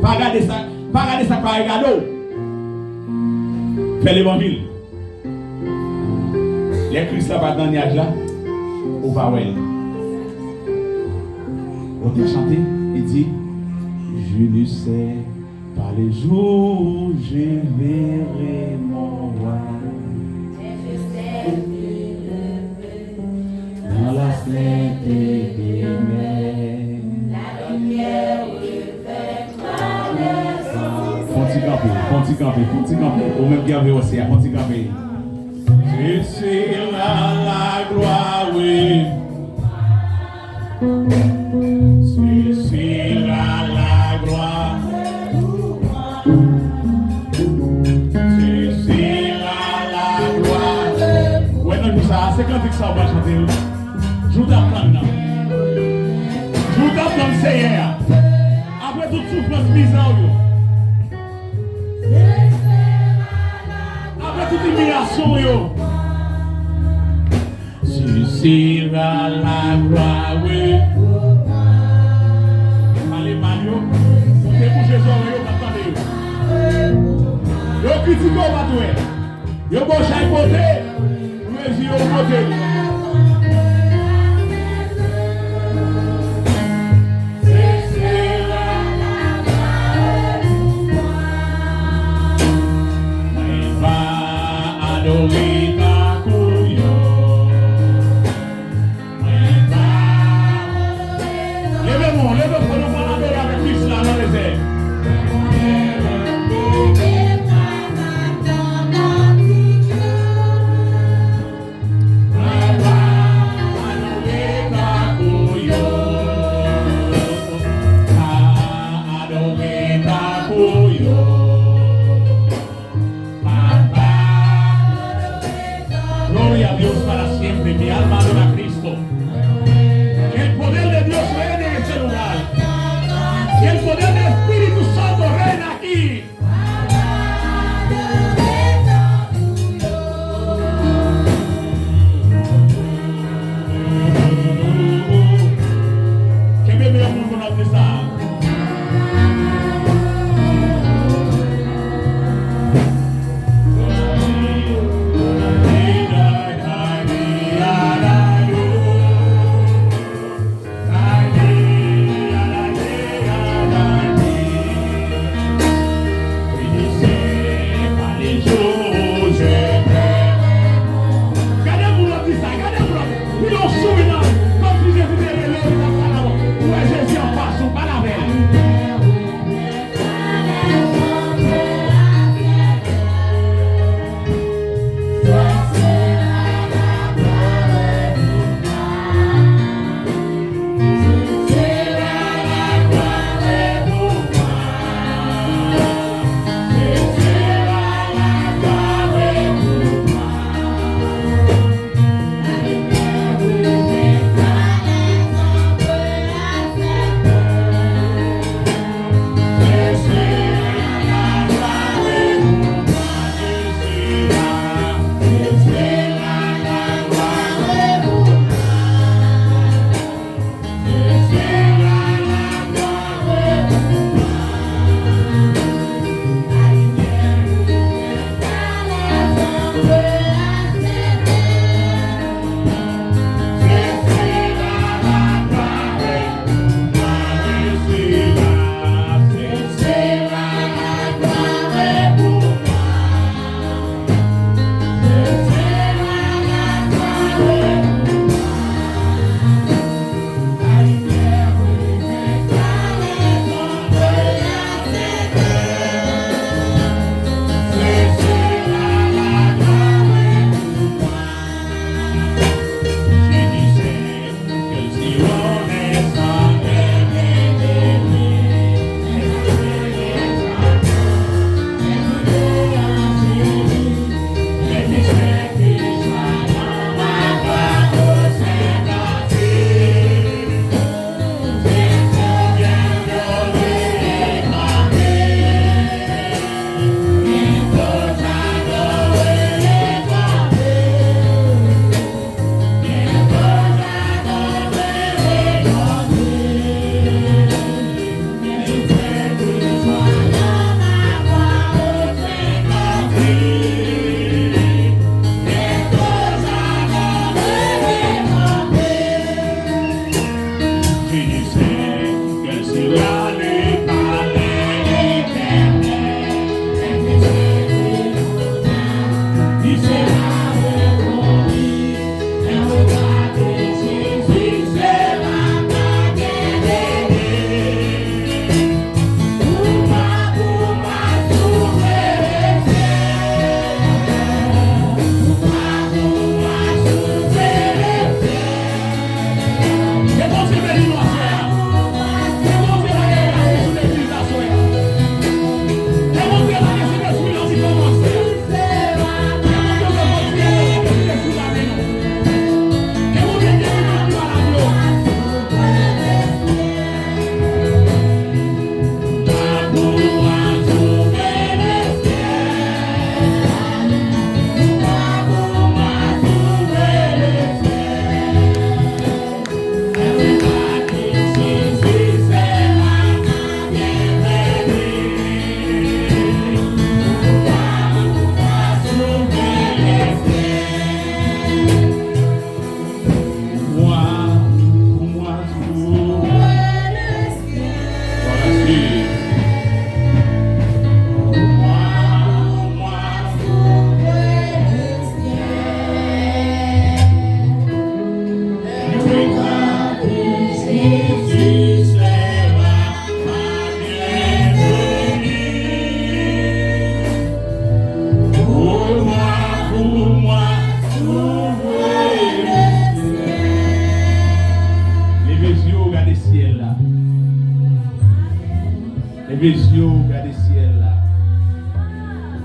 Pa gade sa, pa gade sa k pa regade w. Fè levanjil. Lè Kris la pa t nan nyaj la, ou pa wè l. Otè chante, li di, Je ne sais pas le jour où je verrai mon roi. Dans la sainteté demeure. Fon ti kanpe, fon ti kanpe, fon ti kanpe. Ou menm ki anvi wè se a, fon ti kanpe. Ceci la la gloire, oui. Ceci la la gloire. Ceci la la gloire. Ou wè nan jou sa a, se kantik sa ou pral chante yo. Jou w t ap tann nan. Jou w t ap tann Seyè a. Apre tout soufrans, mizè w yo. Apre tout imiyasyon w yo. Ceci la la gloire. Pale mal yo. Ou te bouche zòrèy yo, pa tande yo. Yo kritike w, pa t wè. Yo ba w chay pote. Ou rezi yo, ou pote. Mwen pa adore tankou yo. Leve men w, leve men w, nou pral adore avèk Kris la nan dezè.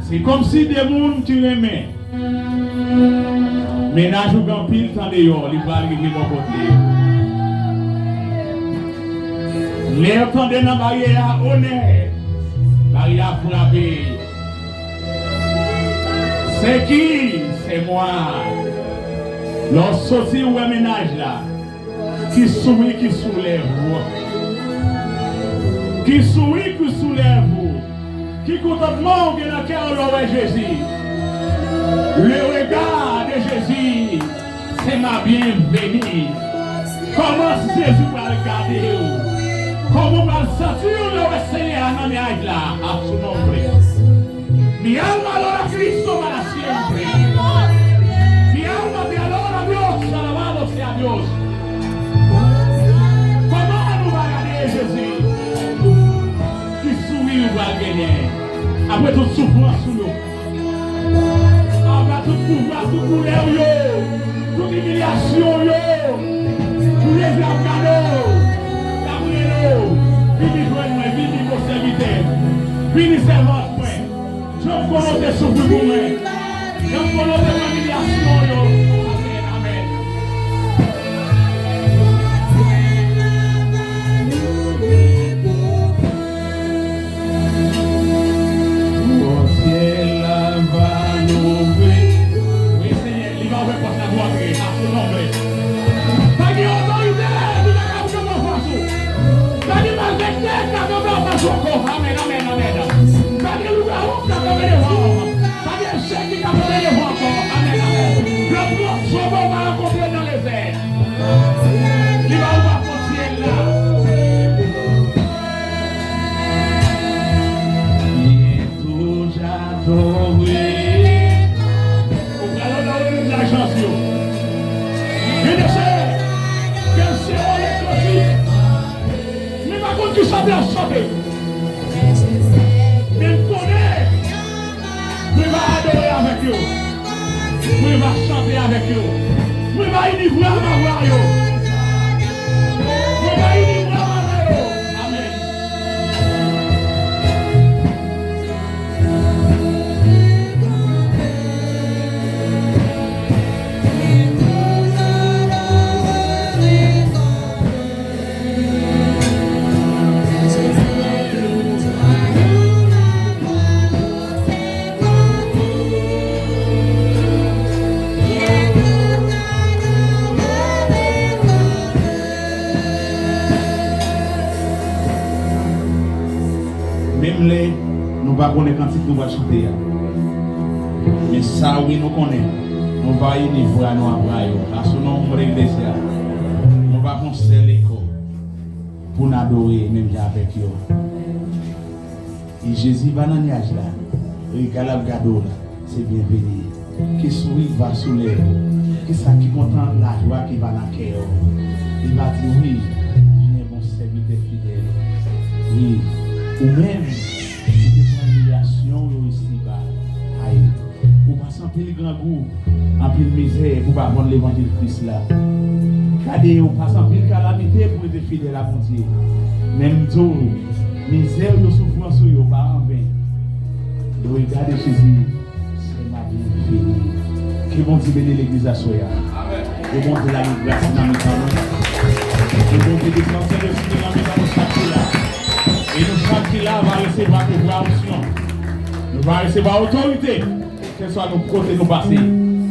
Se kòmsi de moun ki renmen. Mennaj ou gen anpil tan deyò, li pral rive bò kote yo. Lè yo tande nan baryè a, onè, baryè a frape. C'est qui? C'est moi. Lè w soti, ou wè mennaj la. Ki souri ki sou lèv ou. Ki souri ki sou lèv ou. Ki kontantman ou gen nan kè w lè w wè Jezi. Le regard de Jésus, c'est ma bienvenue. Kòman Jezi pral gade w? Kòman w pral santi w lè w wè Senyè a nan nyaj la? A su nombre. Mi alma adora a Cristo para siempre. Mi alma te adora a Dios, alabado sea Dios. Kòman nou va gade Jezi? Ki souri ou pral genyen? Apre tout soufrans ou yo, apre tout pouvwa, tout doulè ou yo, tout imilyasyon ou yo, pou Jezi ap gade w, l ap rele w, vini jwenn mwen, vini bon sèvitè, vini sèvant mwen. Jan m konnen w te soufri pou mwen. Jan m konnen w te pran imilyasyon yo. Amèn, amèn. Bondye la va louvri. Wi, Senyè, li va ouvè pòt la pou antre. A su nombre. Pa gen otorite ki ta ka kanpe anfas ou. Pa gen malfektè ki ka kanpe anfas ou ankò. Amèn, amèn, amèn. Pa gen lougawou ki ka kanpe devan w. Pa gen echèk ki ka kanpe devan w ankò. Amèn, amèn. Lòt lòt sobo va rankontre nan lezè. Li va ouvè pòt syèl la. Li toujou adore. Ou pral adore lajans yo. Vin eseye. Kè se o le kosi. Men pa konn ki chante ap chante. Men m konnen mwen va adore avèk yo. Mwen va chante avèk yo. Mwen va ini vwa m avwa yo. Mwen va ini vwa m avwa yo. Amèn. Menm lè nou pa konnen kantik nou pral chante a. Men sa wi nou konnen, nou va ini vwa nou avwa yo. A su nombre, iglesia. Nou va fè yon sèl eko pou n adore menm jan avèk yo. E Jezi va nan nyaj la. Rega l ap gade w la, se byenveni. Ke souri va sou lèv ou. Ke sa ki kontan, lajwa ki va nan kè w. Li va di, wi, byen bon sèvitè fidèl. Wi, ou menm, ou te pran imilyasyon yo isiba. Ay, ou pase anpil grangou, anpil mizè pou pa vann levanjil Kris la. Gade, ou pase anpil kalamite pou rete fidèl a Bondye. Men m di w, mizè w yo, soufrans ou yo, pa anven. Le regard de Jésus, c'est ma bienvenue. Ke Bondye beni legliz aswè a. Ke Bondye lage gras nan mitan nou. Ke Bondye desann Sentespri nan mitan nou chak ki la. E nou chak ki la va resevwa pouvwa onksyon. Nou va resevwa otorite. Kèlswa nou kote nou pase,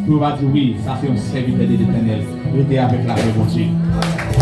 pou yo va di, wi, sa se yon sèvitè de Letènèl. Rete avèk lapè Bondye.